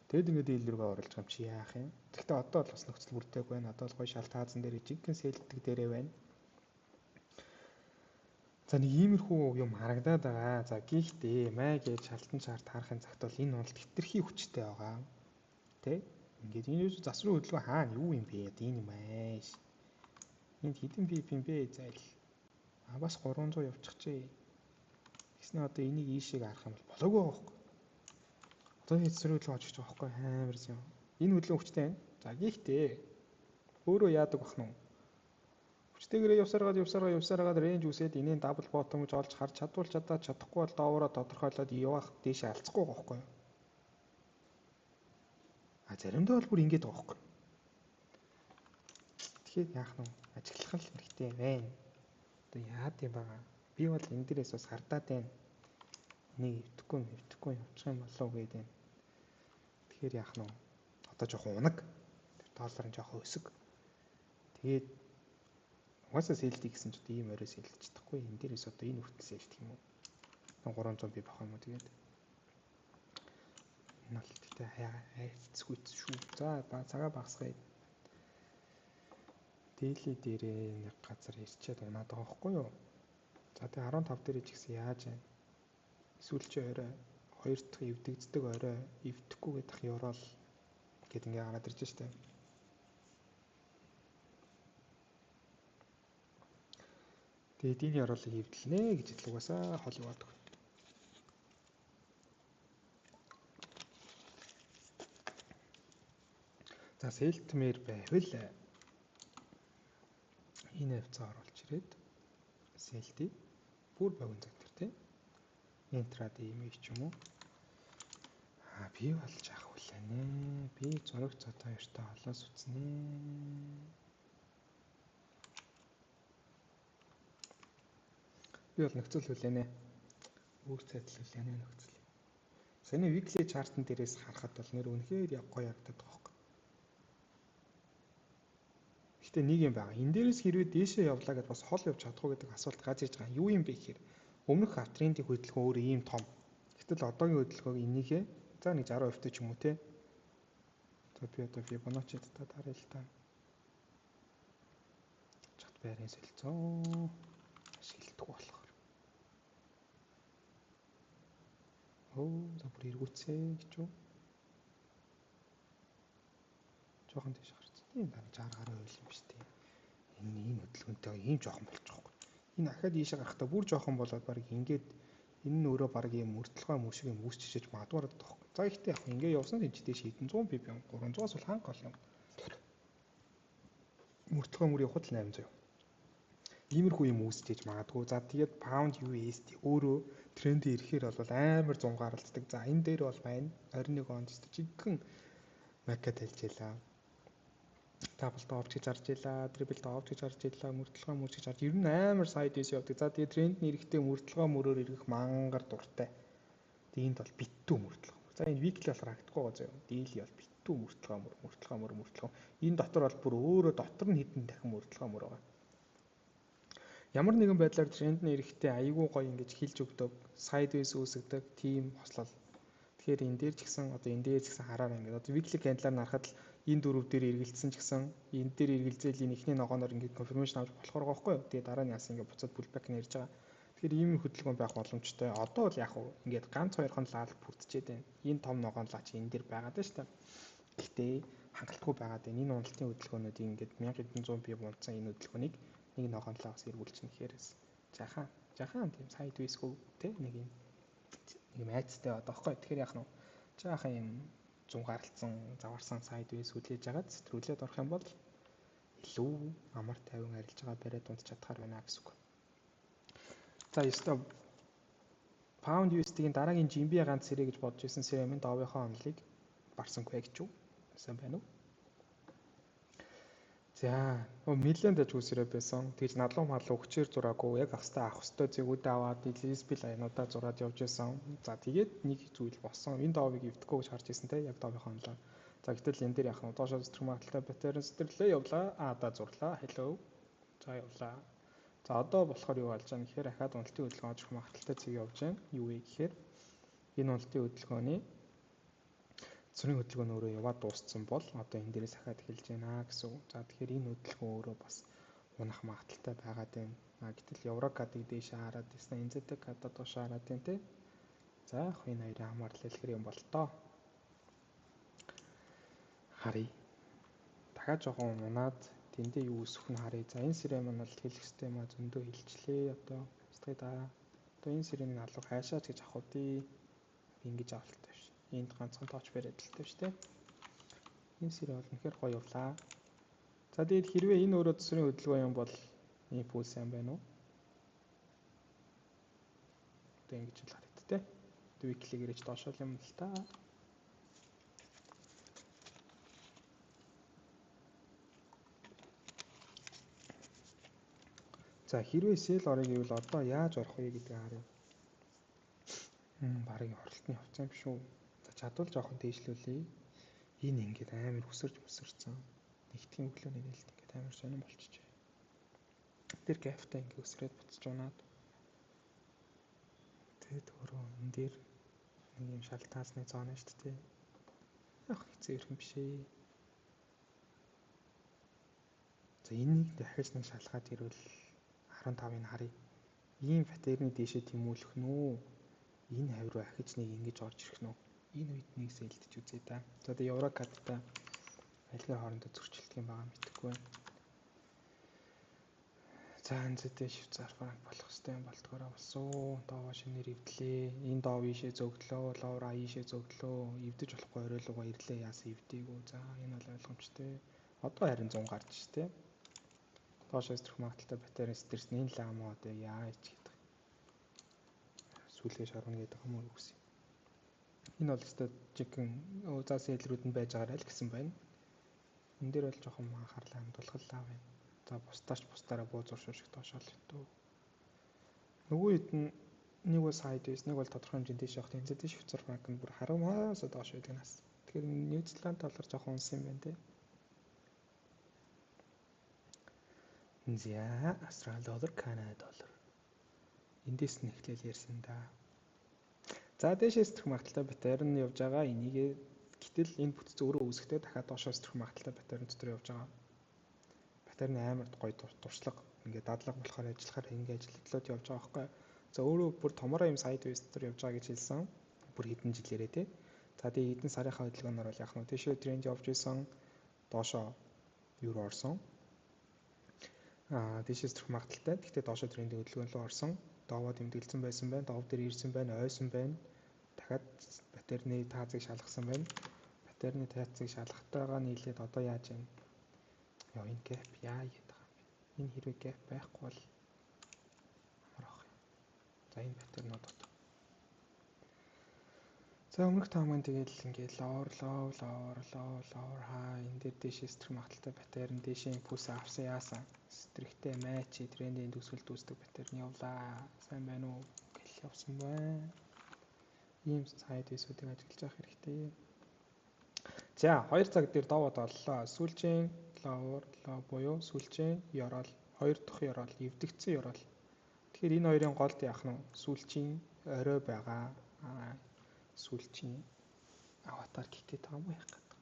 Тэгэд ингээд дийл рүүгээ оруулж байгаа юм чи яах юм. Гэхдээ одоо л бас нөхцөл бүрдээгүй байна. Одоо л гоё шал таазан дээр жинхэнэ сэлдэг дээрээ байна. За нэг иймэрхүү юм харагдаад байгаа. За гэхдээ май гэж шалтан чарт харахын цагт бол энэ уналт хэтэрхий хүчтэй байгаа. Тэ? Ингээд энэ юу засварын хөдөлгөөн хаана юу юм бэ? Энэ юм ааш. Энд хэдэн pip юм бэ? Зайл. А бас 300 явчихжээ. Тэгснэ одоо энийг ийшээ харах юм бол болоогүй байгаа байхгүй. Одоо энэ засварын хөдөлгөөн очиж байгаа байхгүй амар юм. Энэ хөдөлгөөн хүчтэй байна. За гэхдээ өөрөө яадаг бах нь хүчтэйгээрээ явсараад range үсээд энийг double bottom гэж олж харж чадвал чадаад чадахгүй бол доовороо тодорхойлоод явах дээшээ алцахгүй байгаа байхгүй. А заримдаа бол бүр ингэж байгаа байхгүй. Тэгэхээр яах нь ажиглах л хэрэгтэй байна. Одоо яад юм байгаа. Би бол энэ дээрээс бас хардаад байна. Энийг эвдэхгүй явчих юм болов уу гэдэг. Тэгэхээр яах нь одоо жоохон унаг. Доллар нь жоохон өсөг. Тэгээд угаасаа сэлдэг гэсэн ч одоо ийм орой сэлдэж чадахгүй. Энэ дээрээс одоо энэ хүртэл сэлдэх юм уу? 300 би бах юм уу тэгээд. Энэ бол тэгтээ хайцгүй шүү. За цагаа багасгая. Дээли дээрээ нэг газар ирчээд унаад байгаа байхгүй юу? За тэгээ 15 дээр ч гэсэн яаж юм? Эсвэл чи орой хоёр дахь эвдэгддэг орой эвдэхгүй гэдэг ёроол гэд ингээ гараад ирж штэ. Тэгээд энэ ёроолыг эвдлэнэ гэж хэлдэг угаасаа хол яваад. За сэлтмээр байвал энэ хавцаа оруулж ирээд сэлтий бүр богино цаг дээр тийм интрад ийм ч юм уу. А би болж авах хүлээнэ. Би зураг зод хоёртой холоос үзнэ. Би бол нөхцөл хүлээнэ. Өөр цайдал хүлээнэ нөхцөл. Саяны weekly chart-н дээрээс харахад бол нэр үнэхээр яг гоё харагдаад байгаа байхгүй. Гэтэ нэг юм байгаа. Энэ дээрээс хэрвээ дээшээ явлаа гэдээ бас хол явж чадахгүй гэдэг асуулт гаж ирж байгаа. Юу юм бэ гэхээр өмнөх аптрендийн хөдөлгөөн өөрөө ийм том. Гэтэл одоогийн хөдөлгөөг энийхээ за нэг 60% ч юм уу те. За би одоо Fibonacci татаад харъя л та. Чат Байрын солилцоо ашигладаг болохоор. Өө, за, бүр эргүүцээ гэж юу? Жоохон тийш гарцсан. Тийм дараа 60 гаруй хувь юм шүү дээ. Энэ ийм хөдөлгөөнтэй ийм жоохон болчих واخгүй. Энэ ахаад ийшээ гарахдаа бүр жоохон болоод баг ингээд энэ нь өөрөө баг ийм мөрдлөгөө мөр шиг юм үүсчихэж магадгүй байгаа байхгүй. За, ихтэй яг ингээ явсан энэ ч дээш хэдэн 100 pip юм, 300-аас бол ханга гол юм. Мөрдлөгөө мөр явахад л 800. Иймэрхүү юм үүсчээж магадгүй. За, тэгээд pound USD өөрөө тренд ирэхээр бол амар зунгаарлцдаг. За, энэ дээр бол байна. 21 онд жигхэн Мака талж ялаа. Double top гэж харж илаа, triple top гэж харж илаа, мөрдлөгөө мөрч гэж харж, ер нь амар sideways явдаг. За, тэгээд тренд нь ирэхдээ мөрдлөгөө мөрөөр эргэх мангар дуртай. Тэгээд энд бол битүү мөрдлөгөө. За, энэ weekly болохоор харагдахгүй байгаа заяа. Daily бол битүү мөрдлөгөө мөр, мөрдлөгөө мөр, мөрдлөгөө. Энэ дотор бол бүр өөрөө дотор нь хэдэн дахин мөрдлөгөө мөр байгаа. Ямар нэгэн байдлаар тренд нь ирэхдээ айгүй гоё ингэж хилж өгдөг, sideways үүсгдэг тийм хослол. Тэгэхээр энэ дээр ч гэсэн, одоо энэ дээр ч гэсэн хараараа, ингээд одоо weekly candle-аар нарахад л энэ дөрөв дээр эргэлдсэн ч гэсэн энэ дээр эргэлзээл энэ эхний ногооноор ингээд confirmation авч болохоор байгаа байхгүй юу. Тэгээ дараа нь яасан, ингээд буцаад pullback нэрж байгаа. Тэгэхээр ийм хөдөлгөөн байх боломжтой. Одоо бол яг уу ингээд ганц хоёрхон лаал бүрдчихэд байна. Энэ том ногоон лаа чи энэ дээр байгаад байна шүү дээ. Гэхдээ хангалтгүй байгаад байна. Энэ уналтын хөдөлгөөнүүдийг ингээд 1100 pip унтсан энэ хөдөлгөөнийг нэг ногоон лаа бас эргүүлчихнэ гэхээрээс жахан жахан тийм sideways-гүй те нэг юм айцтай байгаа байхгүй. Тэгэхээр яах нь жаахан юм зунгаарлцсан, заварсан sideways хүлээж агаад сэтрүүлээд орох юм бол илүү амар тайван арилж байгаа бариад дунд чадхаар байна гэсэн үг. За, ёстой Pound USD-ийн дараагийн жимби ганц сэрэ гэж бодож ирсэн сэрэ минь Dow-ынхоо онолыг барсангүй гэж юу? Сайн байна уу? За, нэлээд дажгүй сэрэ байсан. Тэгж надлуу малуу хүчээр зураагүй, яг авах хэвээр авах хэвээр зэгүүдээ аваад LSP line-уудаа зураад явж байсан. За, тэгээд нэг зүйл болсон. Энэ Dow-ыг эвдэхгүй гэж харж ирсэн те, яг Dow-ынхоо онолоор. За, гэтэл энэ дээр яг нь доошоо сэтрэх магадлалтай pattern сэтэрлээ, явлаа. Аа да, зурлаа. Hello. За, явлаа. За, одоо болохоор юу болж байгаа юм гэхээр ахаад уналтын хөдөлгөөн очих магадлалтай цэг явж байна. Юу вэ гэхээр энэ уналтын хөдөлгөөний цэцрийн хөдөлгөөн өөрөө яваад дууссан бол одоо энэ дээрээс ахаад эхэлж байна гэсэн үг. За, тэгэхээр энэ хөдөлгөөн өөрөө бас унах магадлалтай байгаад байна. А гэтэл Евро CAD-ыг дээшээ хараад байсан, NZD CAD-а доошоо хараад байна те. За, яг энэ хоёрын хамаарлал хэлэхэр юм бол тоо. Харъя. Дахиад жоохон унаад тэндээ юу өсөх нь харъя. За, энэ сэрэ маань бол хэлэх ёстой юм а зөндөө хэлчлээ. Одоо бацгаая да. Одоо энэ сэрэний алуу хайшаач гэж авах үү? Ингэж авалтай биш. Энд ганцхан тооч бариад л шүү дээ. Энэ сэрэ бол үнэхээр гоё явлаа. За, тэгээд хэрвээ энэ өөрөө төсвийн хөдөлгөөн юм бол импульс сайн байна уу? Одоо ингэж л харагдав те. Weekly гэрэж доошоо юм л та. За, хэрвээ sell орё гэвэл одоо яаж орох вэ гэдгийг харъя. Барыг оролтны хувьцаа юм шүү. За, чадвал жоохон дээшлүүлье. Энэ ингээд амар өсөрж мөсөрцөн. Нэгтгэн өглөөний нээлт ингээд амар сонирн болчихжээ. Тэр gap-тай ингээд өсрээд буцаж унаад. Тэгээд өөрөө энэ дээр нэг юм шалтгаалсны зон шүү дээ. Яг хэцүү юм биш ээ. За, энийг дахиж нэг шалгаад ирвэл 15-ыг харъя. Ийм pattern-ы дээшээ тэмүүлэх нь үү? Энэ хавь руу ахиж нэг ингэж орж ирэх нь үү? Энэ үед нэг sell-дэж үзье да. За, тэгээ Евро CAD-тай альгаар хоорондоо зөрчилдөг юм байгаа мэдэхгүй байна. За, NZD Швейцар франк болох хэвээр юм болдгоороо болсон. Dow шинээр эвдлээ. Энэ Dow ийшээ зөгдлөө, lower ийшээ зөгдлөө. Эвдэж болохгүй оройлуугаа ирлээ, яасан эвдээгүй. За, энэ бол ойлгомжтой. Одоо харин 100 гарч штэ. Доошоо сэтрэх магадлалтай pattern сэтэрсэн энэ лам одоо яаж гэдэг. Сүлгээ шарвна гэдэг юм уу гэсэн. Энэ бол өстой жинхэнэ за seller-үүд нь байж байгаарай л гэсэн байна. Энэ дээр бол жоохон анхаарлаа хандуулах лаа байна. За, бусдаач бусдаараа буу зур шиг доошоо л дөө. Нөгөө хэд нь нэг бол sideways, нэг бол тодорхой хэмжээнд дээш явах. NZD Швейцар франк нь бүр харамаас доош байдаг нас. Тэгэхээр Нью Зеланд доллар жоохон унсан юм байна те. За, Австрали доллар, Канада доллар. Эндээс нь эхлээл ярьсан да. За, дээшээ сэтрэх магадлалтай pattern явж байгаа. Энийг гэтэл энэ бүтц өөрөө үүсэхдээ дахиад доошоо сэтрэх магадлалтай pattern дотор явж байгаа. Pattern амар гоё туршлага. ингээд дадлага болохоор ажиллахаар ингээд ажилладлууд явж байгаа байхгүй. За өөрөө бүр томороо юм sideways дотор явж байгаа гэж хэлсэн. Бүр хэдэн жилээрээ тий. За тэгээ хэдэн сарынхаа хөдөлгөөнөөр бол яг нь тийшээ тренд явж исэн. Доошоо юу орсон. Тийшээ сэтрэх магадлалтай. Гэхдээ доошоо трендийн хөдөлгөөн рүү орсон. Доовоо тэмдэглэсэн байсан байна. Дов дээр ирсэн байна, ойсон байна. Дахиад pattern-ы таазыг шалгасан байна. Pattern-ы таазыг шалгахтайгаа нийлээд одоо яаж юм? Яа энэ gap яа гэдэг юм бэ? Энэ хэрвээ gap байхгүй бол амар ах юм. За энэ pattern-ууд одоо. За өмнөх таамаг тэгэл ингээд lower low lower low lower high энэ дээр дээшээ сэтрэх магадлалтай pattern дээшээ импульс авсан яасан сэтрэхтэй match трендийн төсвөлд үүсдэг pattern явлаа. Сайн байна уу гэл явсан байна. Ийм sideways-үүдийг ажиглаж явах хэрэгтэй. За 2 цаг дээр довод оллоо. Сүүлчийн lower low буюу сүүлчийн ёроол, хоёр дахь ёроол, эвдэгдсэн ёроол. Тэгэхээр энэ хоёрын голд яах нь сүүлчийн орой байгаа. Сүүлчийн аватар гихтэй байгаа юм уу яах гэдэг.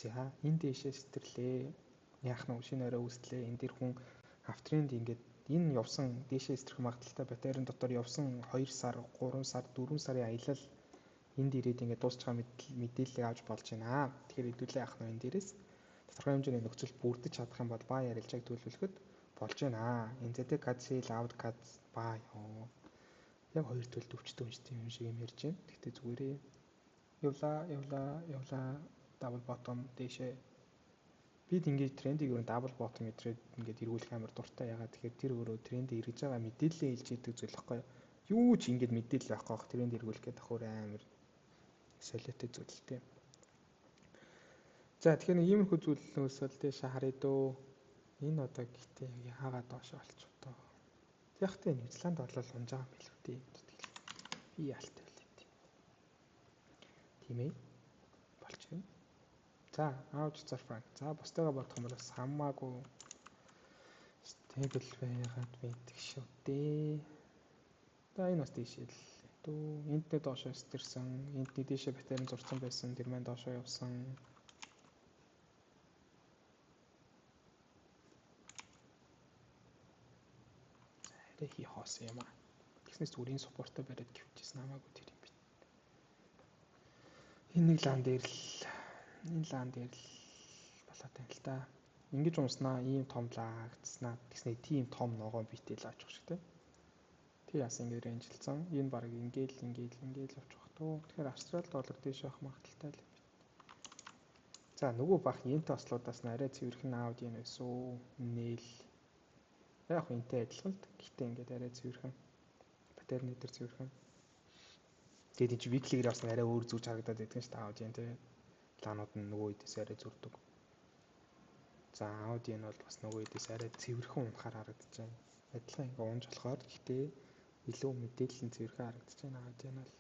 За энэ дээшээ сэтэрлээ. Яах нь шинэ орой үүслээ. Энэ дээр хүн uptrend ингээд энэ явсан дээшээ сэтрэх магадлалтай pattern дотор явсан 2 сар, 3 сар, 4 сарын аялал энд ирээд ингээд дуусч байгаа мэдээллийг авч болж байна. Тэгэхээр хэдүүлээ яах нь энэ дээрээс тодорхой хэмжээний нөхцөл бүрдэж чадах юм бол buy арилжааг төлөвлөхөд болж байна. NZD CAD sell AUD CAD buy. Яг хоёр төлд өвчтөн үнэтэй юм шиг юм ярьж байна. Гэхдээ зүгээрээ явлаа, явлаа, явлаа double bottom дээшээ. Бид ингээд трендийг өөр double bottom мэдрээд ингээд эргүүлэх амар дуртай. Ягаад тэгэхээр тэр өөрөө тренд эргэж байгаа мэдээлэлээ илж идэг зүйл байхгүй юу? Ч ингээд мэдээлэл байхгүй бах тренд эргүүлэх гэдэг давхар амар солиотой зүйл л дээ. За тэгэхээр нэг иймэрхүү зүйлээс бол дээшээ харъя дөө. Энэ одоо гэхдээ яагаад доош болчих вэ? Яг тэ Нью-Зеланд орлол унж байгаа юм билүү дээ. Би яалтай байлээ. Тийм ээ. Болж байна. За, AUD Швейцар франк. За, бусдыгаа бодох юм бол бас хамаагүй stable байгаад байдаг шүү дээ. За, энэ бас тийшээ л дүү. Энд нэг доошоо сэтэрсэн, энд нэг дээшээ pattern зурцсан байсан, тэр маань доошоо явсан. За, арай хий хоосон юм аа. Тэгснээс зүгээр энэ support-оо бариад гівчээсэн хамаагүй тэр юм бит. Энэ нэг лаан дээр л энэ лаан дээр л болоод байна л да. Ингэж унснаа ийм том лаагдснаа тэгснэ тийм том ногоон битэй лаачих шиг тийм. Тэр яасан ингэж range-лсэн. Энэ баг ингээл ингээл ингээл явчих туу. Тэгэхээр австрал доллар дээш явах магадлалтай л юм байна. За нөгөө бах йентэй ослуудаас нь арай цэвэрхэн AUD yen байсан. Нээл. Яг энтэй адилхан л гэхдээ ингээд арай цэвэрхэн. Pattern дээр цэвэрхэн. Тэгээд энэ чи weekly-гээр явсан арай өөр зүгж харагдаад байдаг шүү дээ AUD yen тий. Лаанууд нь нөгөө хэдээс арай зүрдэг. За AUD yen бол бас нөгөө хэдээс арай цэвэрхэн унахаар харагдаж байна. Адилхан ингээ унж болохоор гэхдээ илүү мэдээлэл нь цэвэрхэн харагдаж байна AUD yen бол.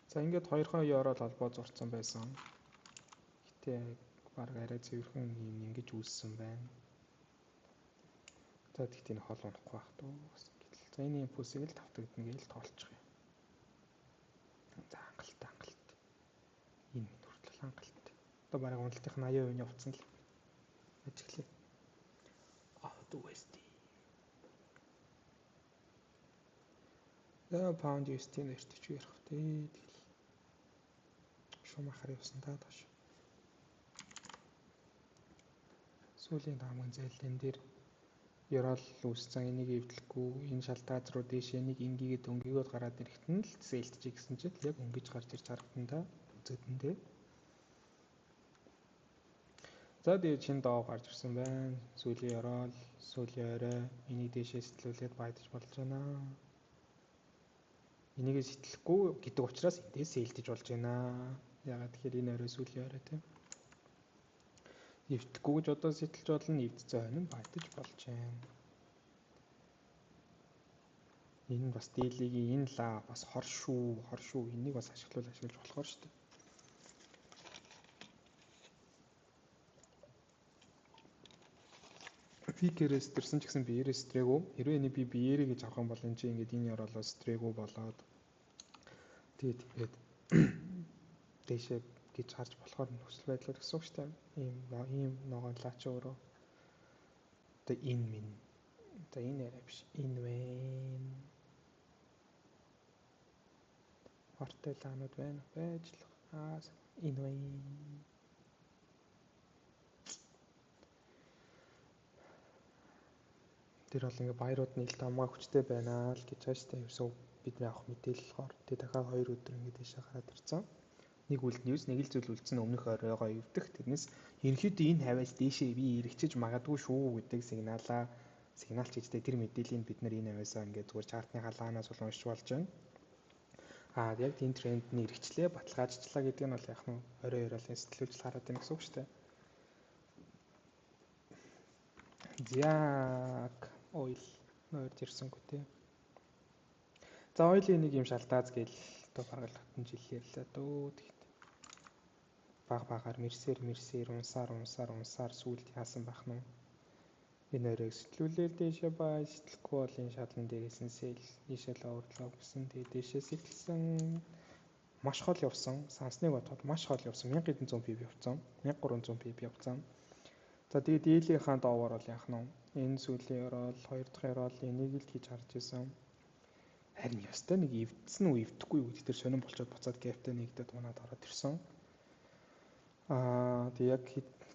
За ингээд хоёрхон ёроол холбоо зурцсан байсан. Гэтэ баг арай цэвэрхэн юм ингэж үүссэн байна. За тэгтээ энэ хол унахгүй байх дөө. Бас ингээд. За энэ импульсийг л тавтагдана гэж тоолчих юм. За хангалт хангалт. Энэ минь хүртэл хангалт. Одоо бараг уналтынх нь 80% нь явцсан л. Ажиглая. AUD USD. За pound USD нэрт ч ярих вэ. Тэгэл шумахаар явсан та доош. Сүүлийн таамаг зээл энэ дээр ёроол үүссэн энийг эвдлэхгүй энэ шалтгаан руу дээшээ нэг ингээгээд өнгийгөөд гараад ирэхэд нь л sell-дэж гэсэн чинь яг өнгөж гарч ирж харагдан та үзэгдэн дээ. За тэгээ чин доо гарч ирсэн байна. Сүүлийн ёроол, сүүлийн орой энийг дээшээ сэтэлүүлээд buy-даж болж байна. Энийгээ сэтлэхгүй гэдэг учраас эндээс sell-дэж болж байна. Ягаад тэгэхээр энэ орой сүүлийн орой тийм. Эвдэхгүй гэж одоо сэтэлж болно, эвдсэн хойно buy-даж болж байна. Энэ бас daily-гийн энэ лаа бас хор шүү, хор шүү. Энийг бас ашиглавал ашиглаж болохоор шүү дээ. Пикерээс төрсэн ч гэсэн биерээс стрэгүү. Хэрвээ энийг би биерээ гэж авах юм бол энэ чинь ингээд энэ ёроолоо стрэгүү болоод тэгээд ингээд дээшээ гэж харж болохоор нөхцөл байдлаар гэсэн үг шүү дээ. Ийм ногоон лаа чи өөрөө одоо энэ минь За, энэ арай биш. Энэ байна. Хортой лаанууд байна. Байж л аа, энэ байна. Тэр бол ингээ баярууд нь ил тамгаа хүчтэй байна л гэж байгаа шүү дээ. Ерөөсөө бидний авах мэдээлэл болохоор тэгээ дахиад 2 өдөр ингээ дэшээ гараад ирсэн. Нэг үйл ньюс, нэг л зүйл үлдсэн, өмнөх оройгоо эвдэх. Тэрнээс ерөнхийдөө энэ хавьяас дээшээ би эргэжиж магадгүй шүү гэдэг сигналаа, сигнал ч гэжтэй тэр мэдээллийг бид нар энэ хавьяасаа ингээд зүгээр chart ны халаанаас бол уншиж болж байна. Аа, яг энэ тренд нь эргэчлээ, баталгаажчлаа гэдэг нь бол яг нь орой орой сэтэлүүлж хараад байна гэсэн үг шүү дээ. За, oil нойрд ирсэнгүй те. За, oil ын нэг юм шалтааз гээл одоо бараг л хэдэн жил ярьлаа дөө. Тэгэхэд баг багаар мэрсээр мэрсээр унсаар унсаар унсаар сүулт яасан байх нь энэ оройг сэтэлүүлээл дээшээ бай, сэтлэхгүй бол энэ шалан дээрээс нь sell, ийшээ lower low гэсэн, тэгээ дээшээ сэтэлсэн, маш хол явсан. Сансныг бодоход маш хол явсан, 1100 pip явцсан, 1300 pip явцсан. За, тэгээд daily ийнхаа доовор бол яах нь энэ сүүлийн орол, хоёр дахь орол энийг л хийж харж исэн. Харин ёстой нэг эвдсэн үү, эвдэхгүй юу гэдэг тэр сонирн болчоод буцаад gap тай нэгдээд унаад ороод ирсэн. Аа, тэг яг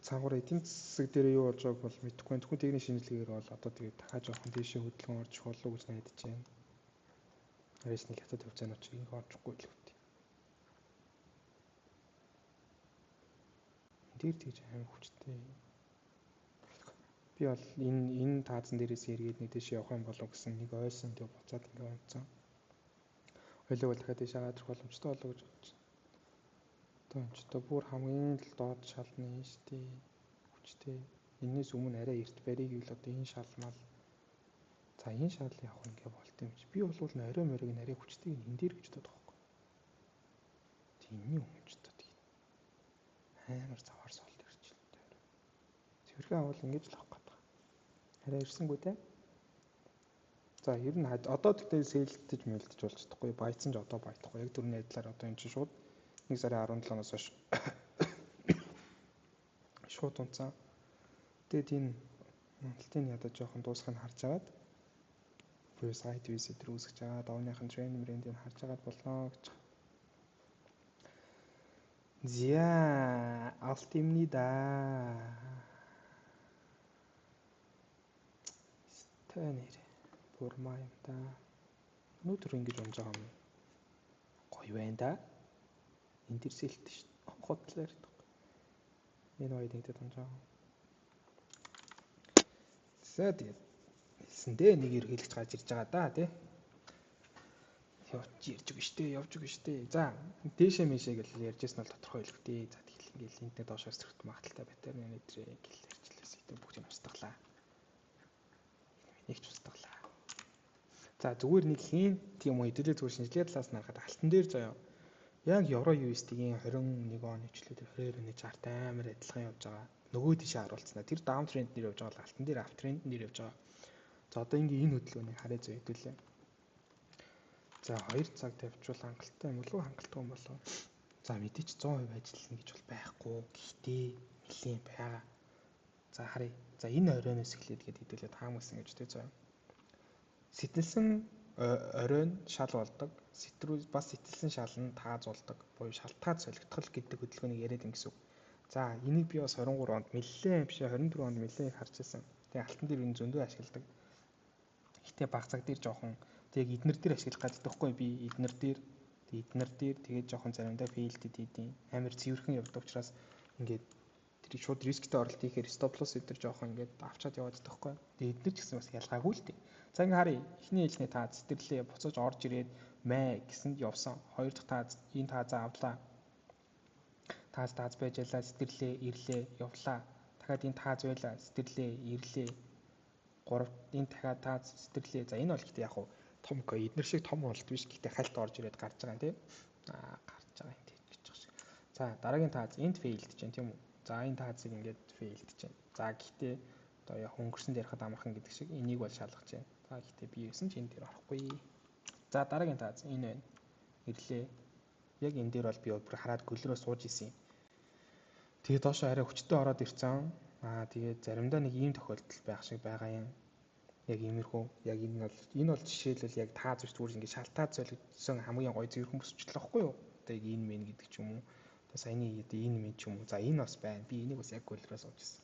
цаагуур эдийн засаг дээр юу болж байгааг бол мэдэхгүй байна. Зөвхөн техник шинжилгээгээр бол одоо тэгээд дахиад жоохон дээшээ хөдөлгөөн орж ирэх болов уу гэж найдаж байна. Арайс нэг хятад хувьцаанууд чиг ингэ орчихгүй л үү. Дээр тэгж амар хүчтэй. Би бол энэ таазан дээрээс эргээд нэг дэше явах юм болов гэсэн нэг ойсон, тэг буцаад ингээ унтсан. Ойлог бол дахиад дэше гараад ирэх боломжтой болов гэж бодож байна. Одоо энэ ч одоо бүр хамгийн л доод шалны юм шүү дээ. Хүчтэй. Энээс өмнө арай эрт барийг гэвэл одоо энэ шал мал. За, энэ шал явах ингээ болт юм чи. Би бол орой морийг нь арай хүчтэйг энэ дээр гэж боддог байхгүй. Тийм, энэний өмнө ч одоо тийм амар заваар суулт ирчихлээ. Цэвэрхэн авал ингэж л авах гэдэг. Арай ирсэнгүй те. За, ер нь одоо тэгтээ sell дэж мэлдэж болж чадахгүй. Баяцсан ч одоо баядахгүй. Яг түрүүний адилаар одоо энэ чинь шууд 1 сарын 17-наас хойш шууд унцсан. Тэгээд энэ уналтыг ядаж жоохон дуусахыг харж агаад буюу sideways өдр үүсгэж байгаа давныхан тренд мрендийг харж агаад болно гэж. За, алт юмны да. Тэ нэр бурмаа юм да. Өнөөдөр ингэж унж байгаа юм. Гоё байна да. Энэ дэр sell тэй шүү дээ. Худлаа ярьдаг. Энэ хоёр нэгдэд унж байгаа. За, тэгээд хэлсэндээ нэг ерөнхийлөгч гарч ирж байгаа да тий. Явж ирж өгнө штэ, явж өгнө штэ. За, дээшээ мэшээ гэж ярьжсэн бол тодорхой хэлэхтэй. За, тэгэл ингээл энтэй доошоо сэрхт магадaltaй байтар нэ өдрээ гэл ярьчлаа. Гэтэ бүгдийг устгалаа. Нэг ч устгалаа. За, зүгээр нэг хийн тийм үү, хэдүүлээ зүгээр шинжилгээ талаас нь харахад алтан дээр заяа яг евро USD-ийн 21 оны члээ 22 оны chart амар адилхан явж байгаа. Нөгөө тийшээ харуулцнаа. Тэр down trend нэр явж байгаа бол алтан дээр up trend нэр явж байгаа. За, одоо ингээ энэ хөдөлгөөнийг харъя зөө хэдүүлээ. За, 2 цаг тавьчвал хангалттай юм болов уу, хангалтгүй юм болов уу? За, мэдээч 100% ажиллана гэж бол байхгүй. Гэхдээ нэлийн байгаа. За, харъя. За, энэ оройноос эхлээд гээд хэдүүлээ таамагласан гэж тэ зөө. Сэтэлсэн оройн шал болдог. Сэтрүү бас сэтэлсэн шал нь тааз болдог. Буюу шалтгаан солигдох гэдэг хөдөлгөөнийг яриад юм гэсэн үг. За, энийг би бас 23 онд нэлээд биш, 24 онд нэлээд их харж байсан. Тэгээ алтан дээр энэ зөндөө ашигладаг. Гэтэ баг цаг дээр жоохон тэг эднэр дээр ашиглах гэдэг байхгүй, би эднэр дээр, тэг эднэр дээр тэгээд жоохон заримдаа failed хийдیں۔ Амар цэвэрхэн явдаг учраас ингээд тэр шууд рисктэй оролт хийхээр stop loss өдр жоохон ингээд авчаад яваад байгаа байхгүй. Тэгээд эднэр ч гэсэн бас ялгаагүй л дээ. За, ингээ харъя. Эхний ээлжний тааз сэтэрлээ, буцаж орж ирээд мэ гэсэнд явсан. Хоёр дахь тааз, энэ таазаа авлаа. Тааз тааз байж ялаа, сэтэрлээ, ирлээ, явлаа. Дахиад энэ тааз байлаа, сэтэрлээ, ирлээ. Гурав энэ дахиад тааз сэтэрлээ. За, энэ бол гэхдээ яг хуу том эднэр шиг том уналт биш. Гэхдээ хальт орж ирээд гарч байгаа юм тий. Аа, гарч байгаа юм тий гэж байгаа шиг. За, дараагийн тааз энд fail дэж байна, тийм үү? За, энэ таазыг ингээд fail дэж байна. За, гэхдээ одоо яг өнгөрсөнд ярихад амархан гэдэг шиг энийг бол шалгаж байна. За, гэхдээ би юусэн ч энэ дээр орохгүй. За, дараагийн тааз энэ байна. Ирлээ. Яг энэ дээр бол би бүр хараад гөлрөө сууж исэн юм. Тэгээ доошоо арай хүчтэй ороод ирсэн. Аа, тэгээд заримдаа нэг ийм тохиолдол байх шиг байгаа юм. Яг иймэрхүү, яг энэ бол жишээлбэл яг тааз биш, зүгээр ингээд шалтаа золигдсон хамгийн гоё цэвэрхэн бүсчлээ байхгүй юу? Одоо яг энэ мэн гэдэг ч юм уу. Одоо саяны одоо энэ мэн ч юм уу. За, энэ бас байна. Би энийг бас яг гөлрөө сууж ирсэн.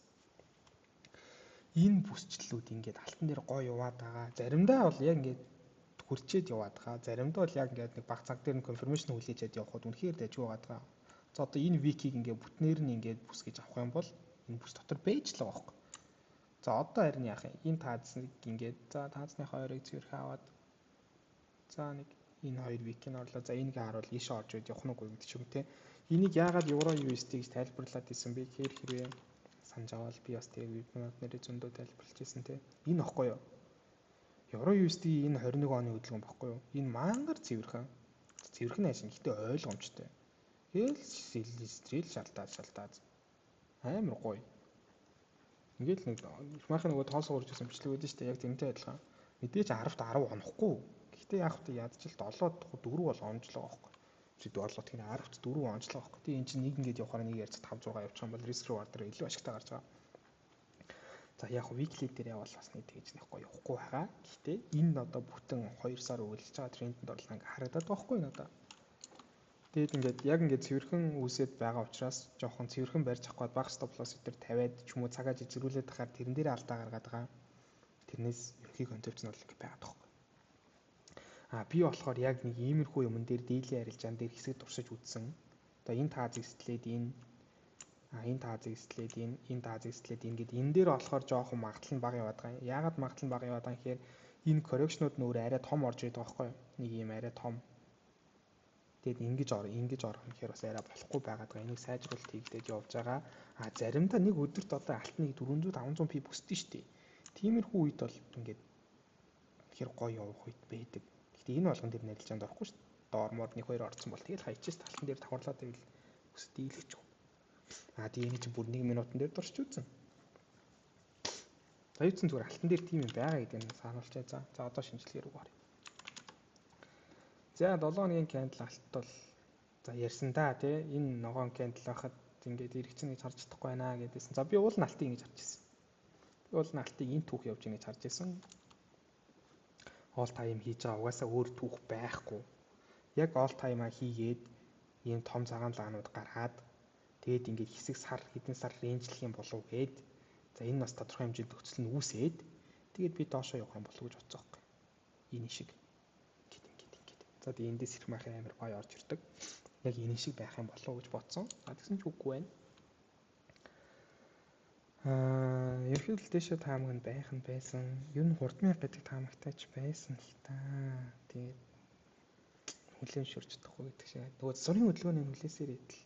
Энэ бүсчлэлүүд ингээд алтан дээр гоё яваад байгаа. Заримдаа бол яг ингээд хөрчээд яваад байгаа. Заримдаа бол яг ингээд нэг баг цаг дээр нь confirmation хүлээжээд явхад үнэхээр дайжгүй байгаад байгаа. За, одоо энэ wick-ийг ингээд бүтнээр нь ингээд бүс гэж авах юм бол энэ бүс дотор байж л байгаа байхгүй. За, одоо харин яах юм? Энэ таазныг ингээд, за, таазны хоёрыг цэвэрхэн аваад, за, нэг энэ хоёр wick-ийг орлоо. За, энийг харуул ийшээ орж ирээд явах нь үгүй гэдэг ч юм те. Энийг яагаад евро USD гэж тайлбарлаад исэн бэ гэхээр хэрвээ санаж аваад би бас тэгээ вебинар нэрээ зөндөө тайлбарлаж ирсэн те. Энэ ихгүй юу? Евро USD энэ 21 оны хөдөлгөөн баггүй юу? Энэ мангар цэвэрхэн. Цэвэрхэн найшин, гэхдээ ойлгомжтой. Тэгэл стрэл шалтаад шалтаад амар гоё. Ингээл нэг их майхан нөгөө тоосоо урж ирсэн бичлэг өгдөн шүү дээ. Яг тэрнтэй адилхан. Мэдээж 10-т 10 онохгүй. Гэхдээ яг хөтэ ядч л 7 4 бол онжлоо байхгүй. Чи 7 тэгэхээр 10-т 4 онжлоо байхгүй. Тэгээ эн чинь нэг ингээд явахаар нэг ярьц 5 6 явчих юм бол risk reward дээр илүү ашигтай гарч байгаа. За, яг weekly дээр явбал бас нэг тэгж нэг гоё явахгүй байгаа. Гэхдээ энэ одоо бүтэн 2 сар үргэлжлэж байгаа трендэнд орлоо ингээ харагдаад байгаа байхгүй надаа. Тэгээд ингээд яг ингээд цэвэрхэн үүсээд байгаа учраас жоохон цэвэрхэн барьж авах гээд бага stop loss өдр тавиад ч юм уу цагаа жижигрүүлээд тахаар тэрэн дээр алдаа гаргаад байгаа. Тэрнээс ерөнхий концепц нь бол ингээд байгаад байгаа байхгүй. А би болохоор яг нэг иймэрхүү юмн дээр daily арилжаан дээр хэсэг туршиж үзсэн. Одоо энэ таазыг сэтлээд энэ, энэ таазыг сэтлээд энэ, энэ таазыг сэтлээд энэ гэд энэ дээр болохоор жоохон магадлал нь бага яваад байгаа юм. Яагаад магадлал нь бага яваад байгаа юм гэхээр энэ correction-ууд нь өөр арай том орж ирээд байгаа байхгүй юу? Нэг юм арай том. Тэгээд ингэж ор ингэж орох гэхээр бас арай болохгүй байгаад байгаа. Энийг сайжруулалт хийгдээд явж байгаа. А заримдаа нэг өдөрт одоо алтныг 400 500 pip өсдөн шүү дээ. Тиймэрхүү үед бол ингээд тэгэхээр гоё явах үед байдаг. Гэхдээ энэ болгон дээр нэрэлжээнд орохгүй шүү дээ. Доор мор нэг хоёр орцсон бол тэгэл хайчээс талтан дээр давхарлаад байвал өсөд дийлэх ч. А тэгээ энэ чинь бүр 1 минутан дээр дурч үзсэн. За, юуцсан зүгээр алтан дээр тийм юм байгаа гэдэг нь сануулчаа. За за, одоо шинжилгээ рүү оръё. За, 7 хоногийн candle алт бол за ярьсан да тий, энэ ногоон candle байхад ингээд эргэцэн гэж харж чадахгүй байна гэдээсэн. За, би уул нь алтыг ингэж харж ирсэн. Би уул нь алтыг энэ түүх явж ингэж харж ирсэн. All time хийж байгаа, угаасаа өөр түүх байхгүй. Яг all time-а хийгээд ийм том цагаан лаанууд гаргаад, тэгээд ингээд хэсэг сар, хэдэн сар range-лэх юм болов гээд, за, энэ бас тодорхой хэмжээнд нөхцөл нь үүсээд, тэгээд би доошоо явах юм болов гэж бодсон байхгүй. Энэ шиг ингээд ингээд ингээд. За, тэгээд эндээс ирэх махын амар гоё орж ирдэг. Яг энэ шиг байх юм болов гэж бодсон. А тэгсэн ч үгүй байна. Аа, ерөнхийдөө дээшээ таамаг нь байх нь байсан. Ер нь 3000 гэдэг таамагтай ч байсан л та. Тэгээд хүлээн шүрч чадахгүй гэдэг шиг. Нөгөө засварын хөдөлгөөний хүлээсээр идэл.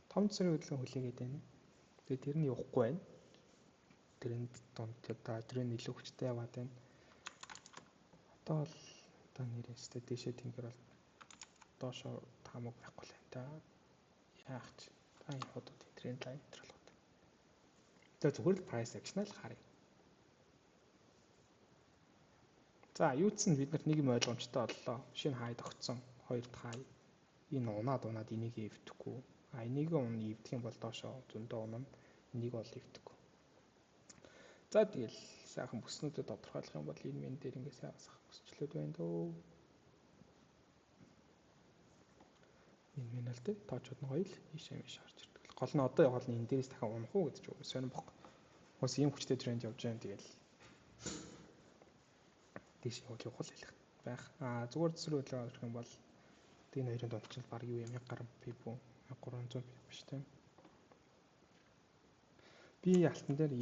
Том засварын хөдөлгөөн хүлээгээд байна. Тэгээд тэр нь явахгүй байна. Тренд дунд одоо тренд илүү хүчтэй яваад байна. Одоо бол одоо нэрээстэй дээшээ тэнгэр бол доошоо таамаг байхгүй л байна та. Яах ч та энэ худууд trend line тэр болгоод. За, зүгээр л price action л харъя. За, юу ч бид нарт нэг юм ойлгомжтой боллоо. Шинэ хай тогтсон. Хоёр дахь хай. Энэ унаад унаад энийг эвдэхгүй. А энийг ун эвдэх юм бол доошоо зөндөө унана. Энийг бол эвдэхгүй. За, тэгэл сайхан бүснүүдэд тодорхойлох юм бол энэ мэн дээр ингээ сайхан сайхан бүсчлүүд байна дөө. Энэ мэн л дээ тоочод нь гоё л ийшээ ийш орж ирдэг. Гол нь одоо гол нь энэ дээрээс дахин унах уу гэдэг чинь сонирн бох. Ус ийм хүчтэй тренд явж байгаа юм, тэгэл тийш явах явах л хэлэх байх. А зүгээр зүсрээ хөдөлгөөн орох юм бол энэ хоёрын дунд чинь баг юу юм 1000 гаруй pip үү, 1300 pip биш тийм. Би алтан дээр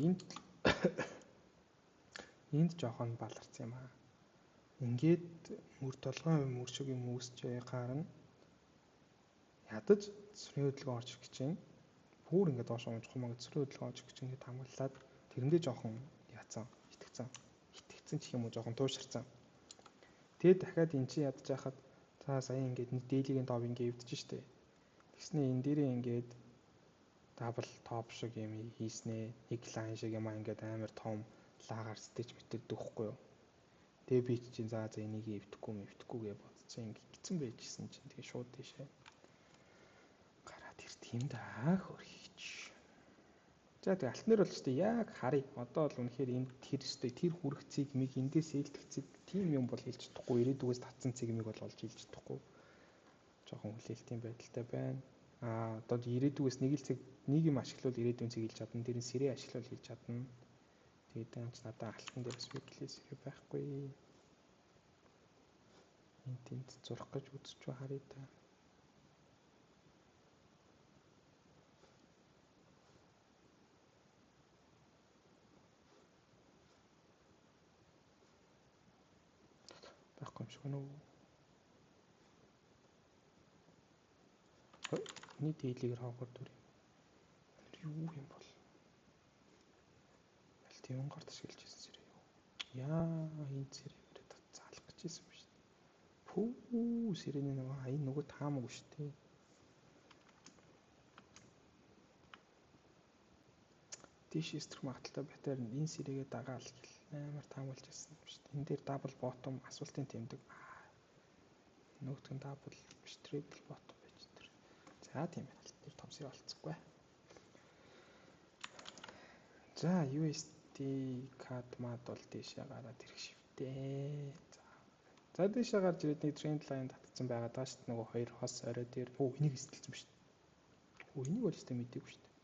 энд жоохон баларсан юм аа. Ингээд мөр толгойн мөр шиг юм үүсч гарна. Ядаж зүсрийн хөдөлгөөн орж ирэх гэж байна. Бүр ингээд доош унж хумаа гэж зүсрийн хөдөлгөөн орж ирэх гэж ингээд хамгаалаад тэрэндээ жоохон яцсан, итгэцэн. Итгэцэн ч юм уу, жоохон туушарсан. Тэгээд дахиад эн чинь ядаж яхад за сая ингээд нэг daily-гийн топ ингээд эвдэж штэ. Тэгснэ энэ дээрээ ингээд double top шиг юм хийснээ, нэг line шиг юм аа, ингээд амар том лаагаар сэтэж мэтэрдэг хгүй юу. Тэгээ би чинь за за энийг эвдэхгүй юм эвдэхгүй гэж бодсон, ингээд гидсэн байжсэн чинь тэгээ шууд тийшээ гараад ирд юм да, хөрхийч. За тэгээ алтан дээр бол ч яг харъя. Одоо бол үнэхээр энэ тэр өстой тэр хүрэх цэг миг эндээс ээлдэх цэг тийм юм бол хэлж чадахгүй. Ирээдүгээс татсан цэг миг бол олж хэлж чадахгүй. Жохон хүлээлтийн байдалтай байна. Аа одоо ирээдүгээс нэг л цэг нэг юм ашиглавал ирээдүйн цэг хэлж чадна. Тэр нь сэрээ ашиглавал хэлж чадна. Тэгээд энэ ч надад алтан дээр бас weekly сэрээ байхгүй. Энд тэнд зурах гэж үзэж харъя та. Байхгүй юм шиг байна уу? Миний дээлигээр хавгаар дүр юм. Юу юм бол? Аль тийм гарт ашиглаж ирсэн сэрээ юу? Яа, энэ сэрээ өрөө татцаалах гэж ирсэн юм шүү дээ. Пүү, сэрэний нөгөө энэ нөгөө таамаг шүү дээ. Дийш эстрэх магадaltaй батар энэ сэрээгээ дагаал гэл амар таамаглаж ирсэн юм шүү дээ. Энэ дээр double bottom асуултын тэмдэг. Нөгөөх нь double биш triple bottom байж тэр. За тийм байна. Алт дээр том сэрээ олцсохгүй. За USD CAD мад бол дээшээ гараад ирэх шивтэй. За дээшээ гарч ирээд нэг тренд line татцсан байгаа даа шүү дээ. Нөгөө хоёр хос орой дээр энийг эсэлсэн ба шүү дээ. Энийг бол өстэй мдээгүй шүү дээ.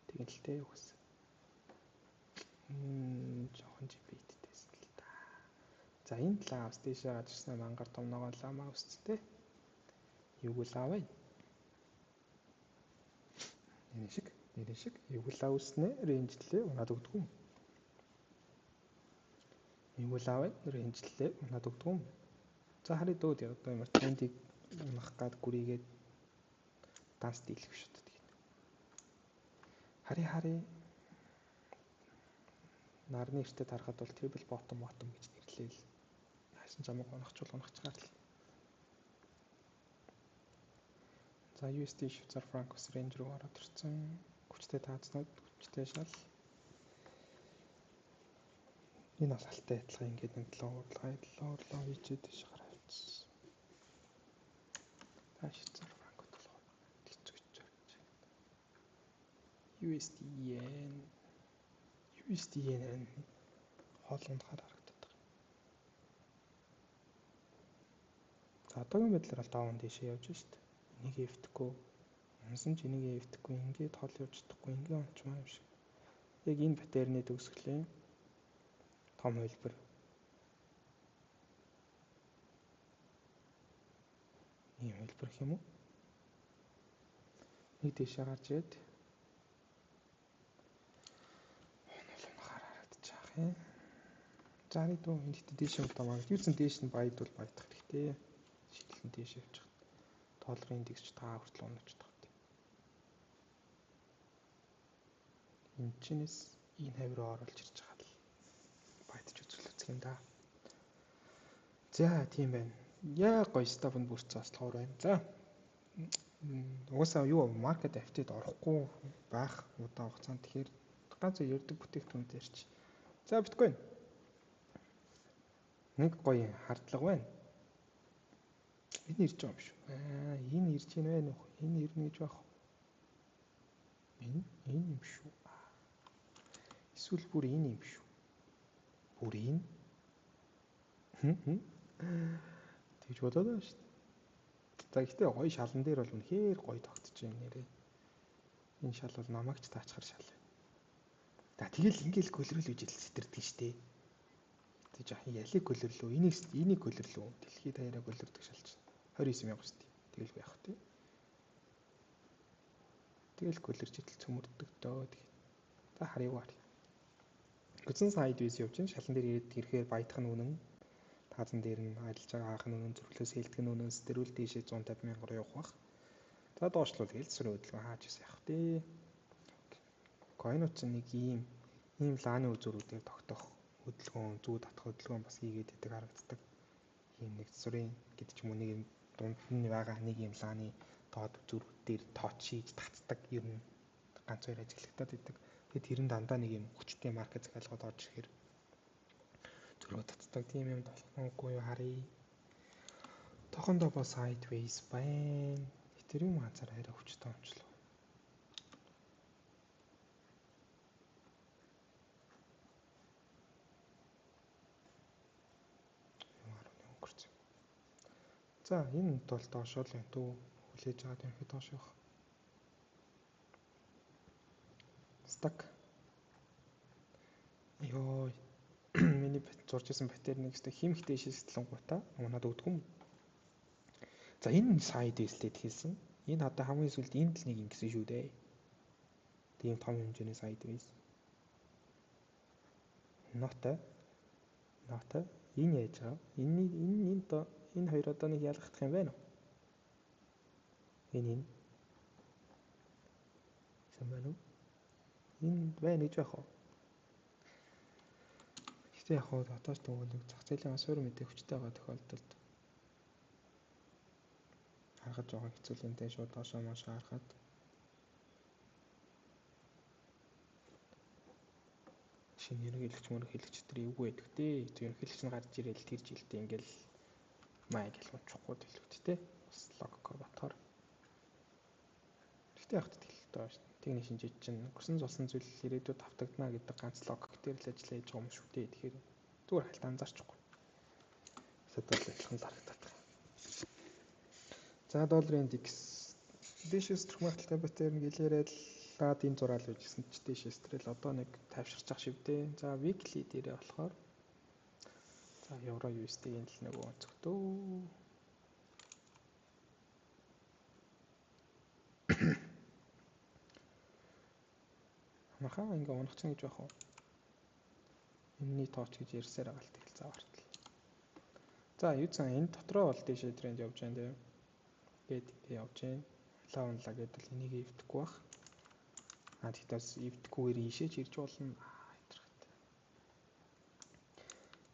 Тэгэн л дээ үгс. Жохон жипэттэйсэн л та. За энэ лавс дээшээ гарч ирсэн мангар том ногоон лама өсцтэй. Юуг л авъя. Энэ шиг, нэрэн шиг юуг л авснэ рэнжлээ унаад өгдөг юм. Юуг л авъя рэнжлээ унаад өгдөг юм. За харъя дөө одоо ямар трендийг унах гад гүрийгээд данс дийлэх шүү дээ. Харъя харъя. Нарны эртэд харахад бол triple bottom bottom гэж нэрлээл. Хайсан чамайг унахчвал унахчгаар л. За USD Швейцар франк бас рейнж руу ороод ирсэн. Хүчтэй таацнууд, хүчтэй шал. Энэ бол алтай адилхан ингээд нэг lower high lower low хийчихэд тийш гараа авчихсан. За Швейцар франк болохоор хэцүү гэж байна. USD yen USD yen хоол ундахаар харагдаад байгаа. За одоогийн байдлаар бол доун дээшээ явж шít. Энийг эвдэхгүй. Унсан ч энийг эвдэхгүй. Ингээд хол явж чадахгүй. Ингээд унчмаа юм шиг. Яг энэ паттерны төгсгөлийн том хувилбар. Ийм хувилбар гэх юм уу? Нэг дээшээ гарч ирээд унахаар харагдчих юм. За харъя дөө энэ дэхтэй дээшээ удаа маань. Юусэн дээш нь баяд бол баядах хэрэгтэй. Шийдлэн дээш явчих. Долларын индекс ч та хүртэл унаж чадах. Энэ чинээс энэ хавь руу оруулж ирж байгаа л байдж үзэл үзэх юм да. За тийм байна. Яг гоё став нь бүрцэн ослохоор байна. За угаасаа юу маркет автид орохгүй байх удаан хугацаанд тэгэхээр ганц ярддаг бүтээгдэхүүн дээр чи. За биткойн. Нэг гоё хардлага байна. Энэ ирж байгаа юм шүү. Аа энэ ирж гин байна уу? Энэ ирнэ гэж байх. Энэ юм шүү. Эсвэл бүр энэ юм шүү. Бүр энэ. Тэгж бодоод байна шүү дээ. За гэхдээ гоё шалан дээр бол үнэхээр гоё тогтож байна нэрээ. Энэ шал бол намайг ч таачхар шал байна. За тэгэл ингээл көлрөл гэж сэтэрдэг шүү дээ. Тэг жаахан ялыг көлөрлөө, энийг көлөрлөө. Дэлхийд даяараа көлөрдөг шал чинь 29 мянга шүү дээ. Тэгэлгүй яах вэ? Тэгэл көлөрч итэл цөмөрдөг дөө. Тэгээд за харъя уу харъя. Гүцэн sideways явж байна. Шалан дээр ирээд ирэхээр баядах нь үнэн. Таазан дээр нь ажиллаж байгаа хаах нь үнэн, зүрхлээс хээлдэг нь үнэн, сэтэрүүл дээшээ 150 мянга руу явах бах. За доошлуул тэгэл зүсрийн хөдөлгөөн хааж исэн явах тий. Койнууд чинь нэг ийм лааны үзүүрүүдээр тогтоох хөдөлгөөн, зүү татах хөдөлгөөн бас хийгээд идэг харагддаг. Ийм нэг зүсрийн гэдэг ч юм уу нэг юм дунд нь байгаа нэг юм лааны доод үзүүрүүд дээр тооч хийж татдаг. Ер нь ганц хоёр ажиглагдаад идэг. Тэгээд тэр нь дандаа нэг юм хүчтэй маркет захиалгад орж ирэхээр зөрөө татдаг. Тийм юм болох нь үгүй юу харъя. Тохондоо бо sideways байна. Ethereum ганцаар арай хүчтэй онцлог. За энэ бол доошоо л юм дөө хүлээж аваад ерөнхий доош явах. Stuck. Йоо, миний зурж исэн pattern-ыг өстой химх дээшээ сэтлэнгуутаа унаад өгдөг юм. За энэ sideways лээд хэлсэн. Энэ одоо хамгийн сүүлд энд л нэг ингэсэн шүү дээ. Тийм том хэмжээний sideways. Нотой. Нотой. Энэ яаж байгаа? Энэ энэ энэ энэ хоёр одоо нэг ялгах юм байна уу? Энэ энэ. Гэсэн байна уу? Энэ байна гэж байх уу? Гэхдээ яг хоо одоо ч тэгвэл нэг зах зээлийн суурь мэдээ хүчтэй байгаа тохиолдолд харахад жоохон хэцүү юм те, шууд доошоо маш харахад. Шинэ ерөнхийлөгч мөрөнхийлөгч тэр эвгүй байдаг те. Ерөнхийлөгч нь гарч ирээл тэр жилдээ ингээл маа гэл унчихгүй дэлгүүд те. Бас логикоор бодохоор. Гэхдээ яг тэгэл доо техник шинжиж чинь өнгөрсөн зулсан зүйл ирээдүйд автагдана гэдэг ганц логик дээр л ажиллаа хийж байгаа юм шүү дээ. Тэгэхээр зүгээр хальт анзаарчихгүй. Тэд бол адилхан л харагдаад байна. За долларын индекс дээшээс төрөх магадaltaй pattern гэлээрэл лад энэ зураал гэж гисэн ч дээшээс төрөл одоо нэг тайвширч ах шивдээ. За weekly дээрээ болохоор за евро USD-ийн л нөгөө өнцөгтөө. Амархан ингээ унах чинь гэж байх уу? Энэний тооч гэж ярьсаар байгаа л тэгэл за бартал. За юу цаа энэ дотроо бол дээшээ тренд явж байна тийм. Гээд ингээ явж байна. Лаа унлаа гэдэл энийг эвдэхгүй бах. А тэгтээ бас эвдэхгүйгээр ийшээж ирж болно.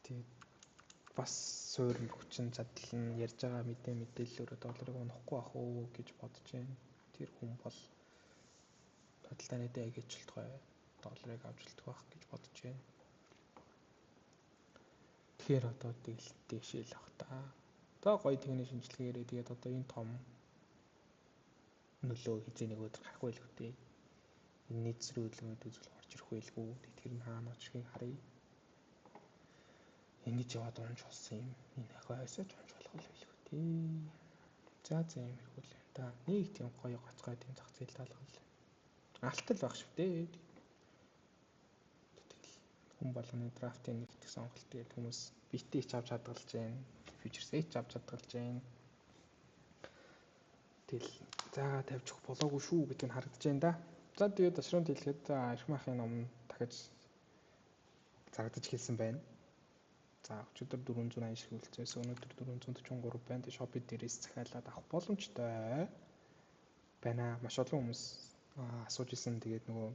Тэгээд бас суур хүчин чадал нь ярьж байгаа мэдээ мэдээллөөрөө долларыг унахгүй ах уу гэж бодож байна. Тэр хүн бол худалдааны дайг ажилтгай долларыг авч үлдэх байх гэж бодож байна. Тэгэхээр одоо тэгэл дээшээ л ах та. Одоо гоё техник шинжилгээгээрээ тэгээд одоо энэ том нөлөө хизээ нэг өдөр гарах байлгүй дээ. Энэ нийт зөрүү үзэл орж ирэх байлгүй. Тэр нь хаана очихыг харъя. Ингэж яваад унж болсон юм. Энэ хойсоо ч унж болох байлгүй дээ. За за юм хэрэг л юм да. Нэг тийм гоё гоцгой тийм зах зээл таалгал. Алтал байх шүү дээ. Тэгэл хүн болгоны драфтын нэгдэх сонголт тэгээд хүмүүс BTC авч хадгалж байна. Futures-ийг авч хадгалж байна. Тэгэл заагаа тавьж өгөх болоогүй шүү гэдэг нь харагдаж байна да. За тэгээд ашрын хэлэхэд эрх махын ном дахиж зарагдаж хэлсэн байна. За өчигдөр 480 шиг үлдсээс өнөөдөр 443 байна. Тэгээд Shopee дээрээс захиалаад авах боломжтой байна. Маш олон хүмүүс асууж исэн. Тэгээд нөгөө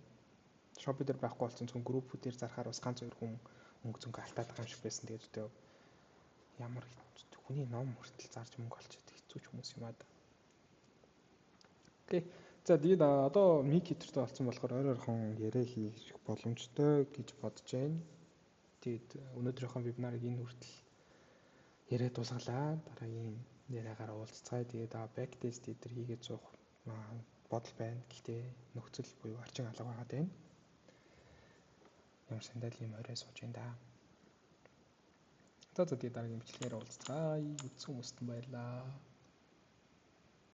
Shopee дээр байхгүй болсон зөвхөн группүүдээр зарахаар бас ганц хоёр хүн мөнгө зөнгө алтаад байгаа юм шиг байсан. Тэгээд одоо ямар хүний ном хүртэл зарж мөнгө олж чадах хэцүү ч хүмүүс юм аа. Окей. За тэгээд одоо мик хитэртэй болсон болохоор ойр ойрхон яриа хийх боломжтой гэж бодож байна. Тэгээд өнөөдрийнхөө вебинарыг энэ хүртэл яриа дуусгалаа. Дараагийн яриагаар уулзцгаая. Тэгээд backtest эдэр хийгээд суух бодол байна. Гэхдээ нөхцөл буюу орчин алга байгаад байна. Ямар сандал юм орой сууж байна да. За за тэгээд дараагийн бичлэгээр уулзцгаая. Үзсэн хүмүүст баярлалаа.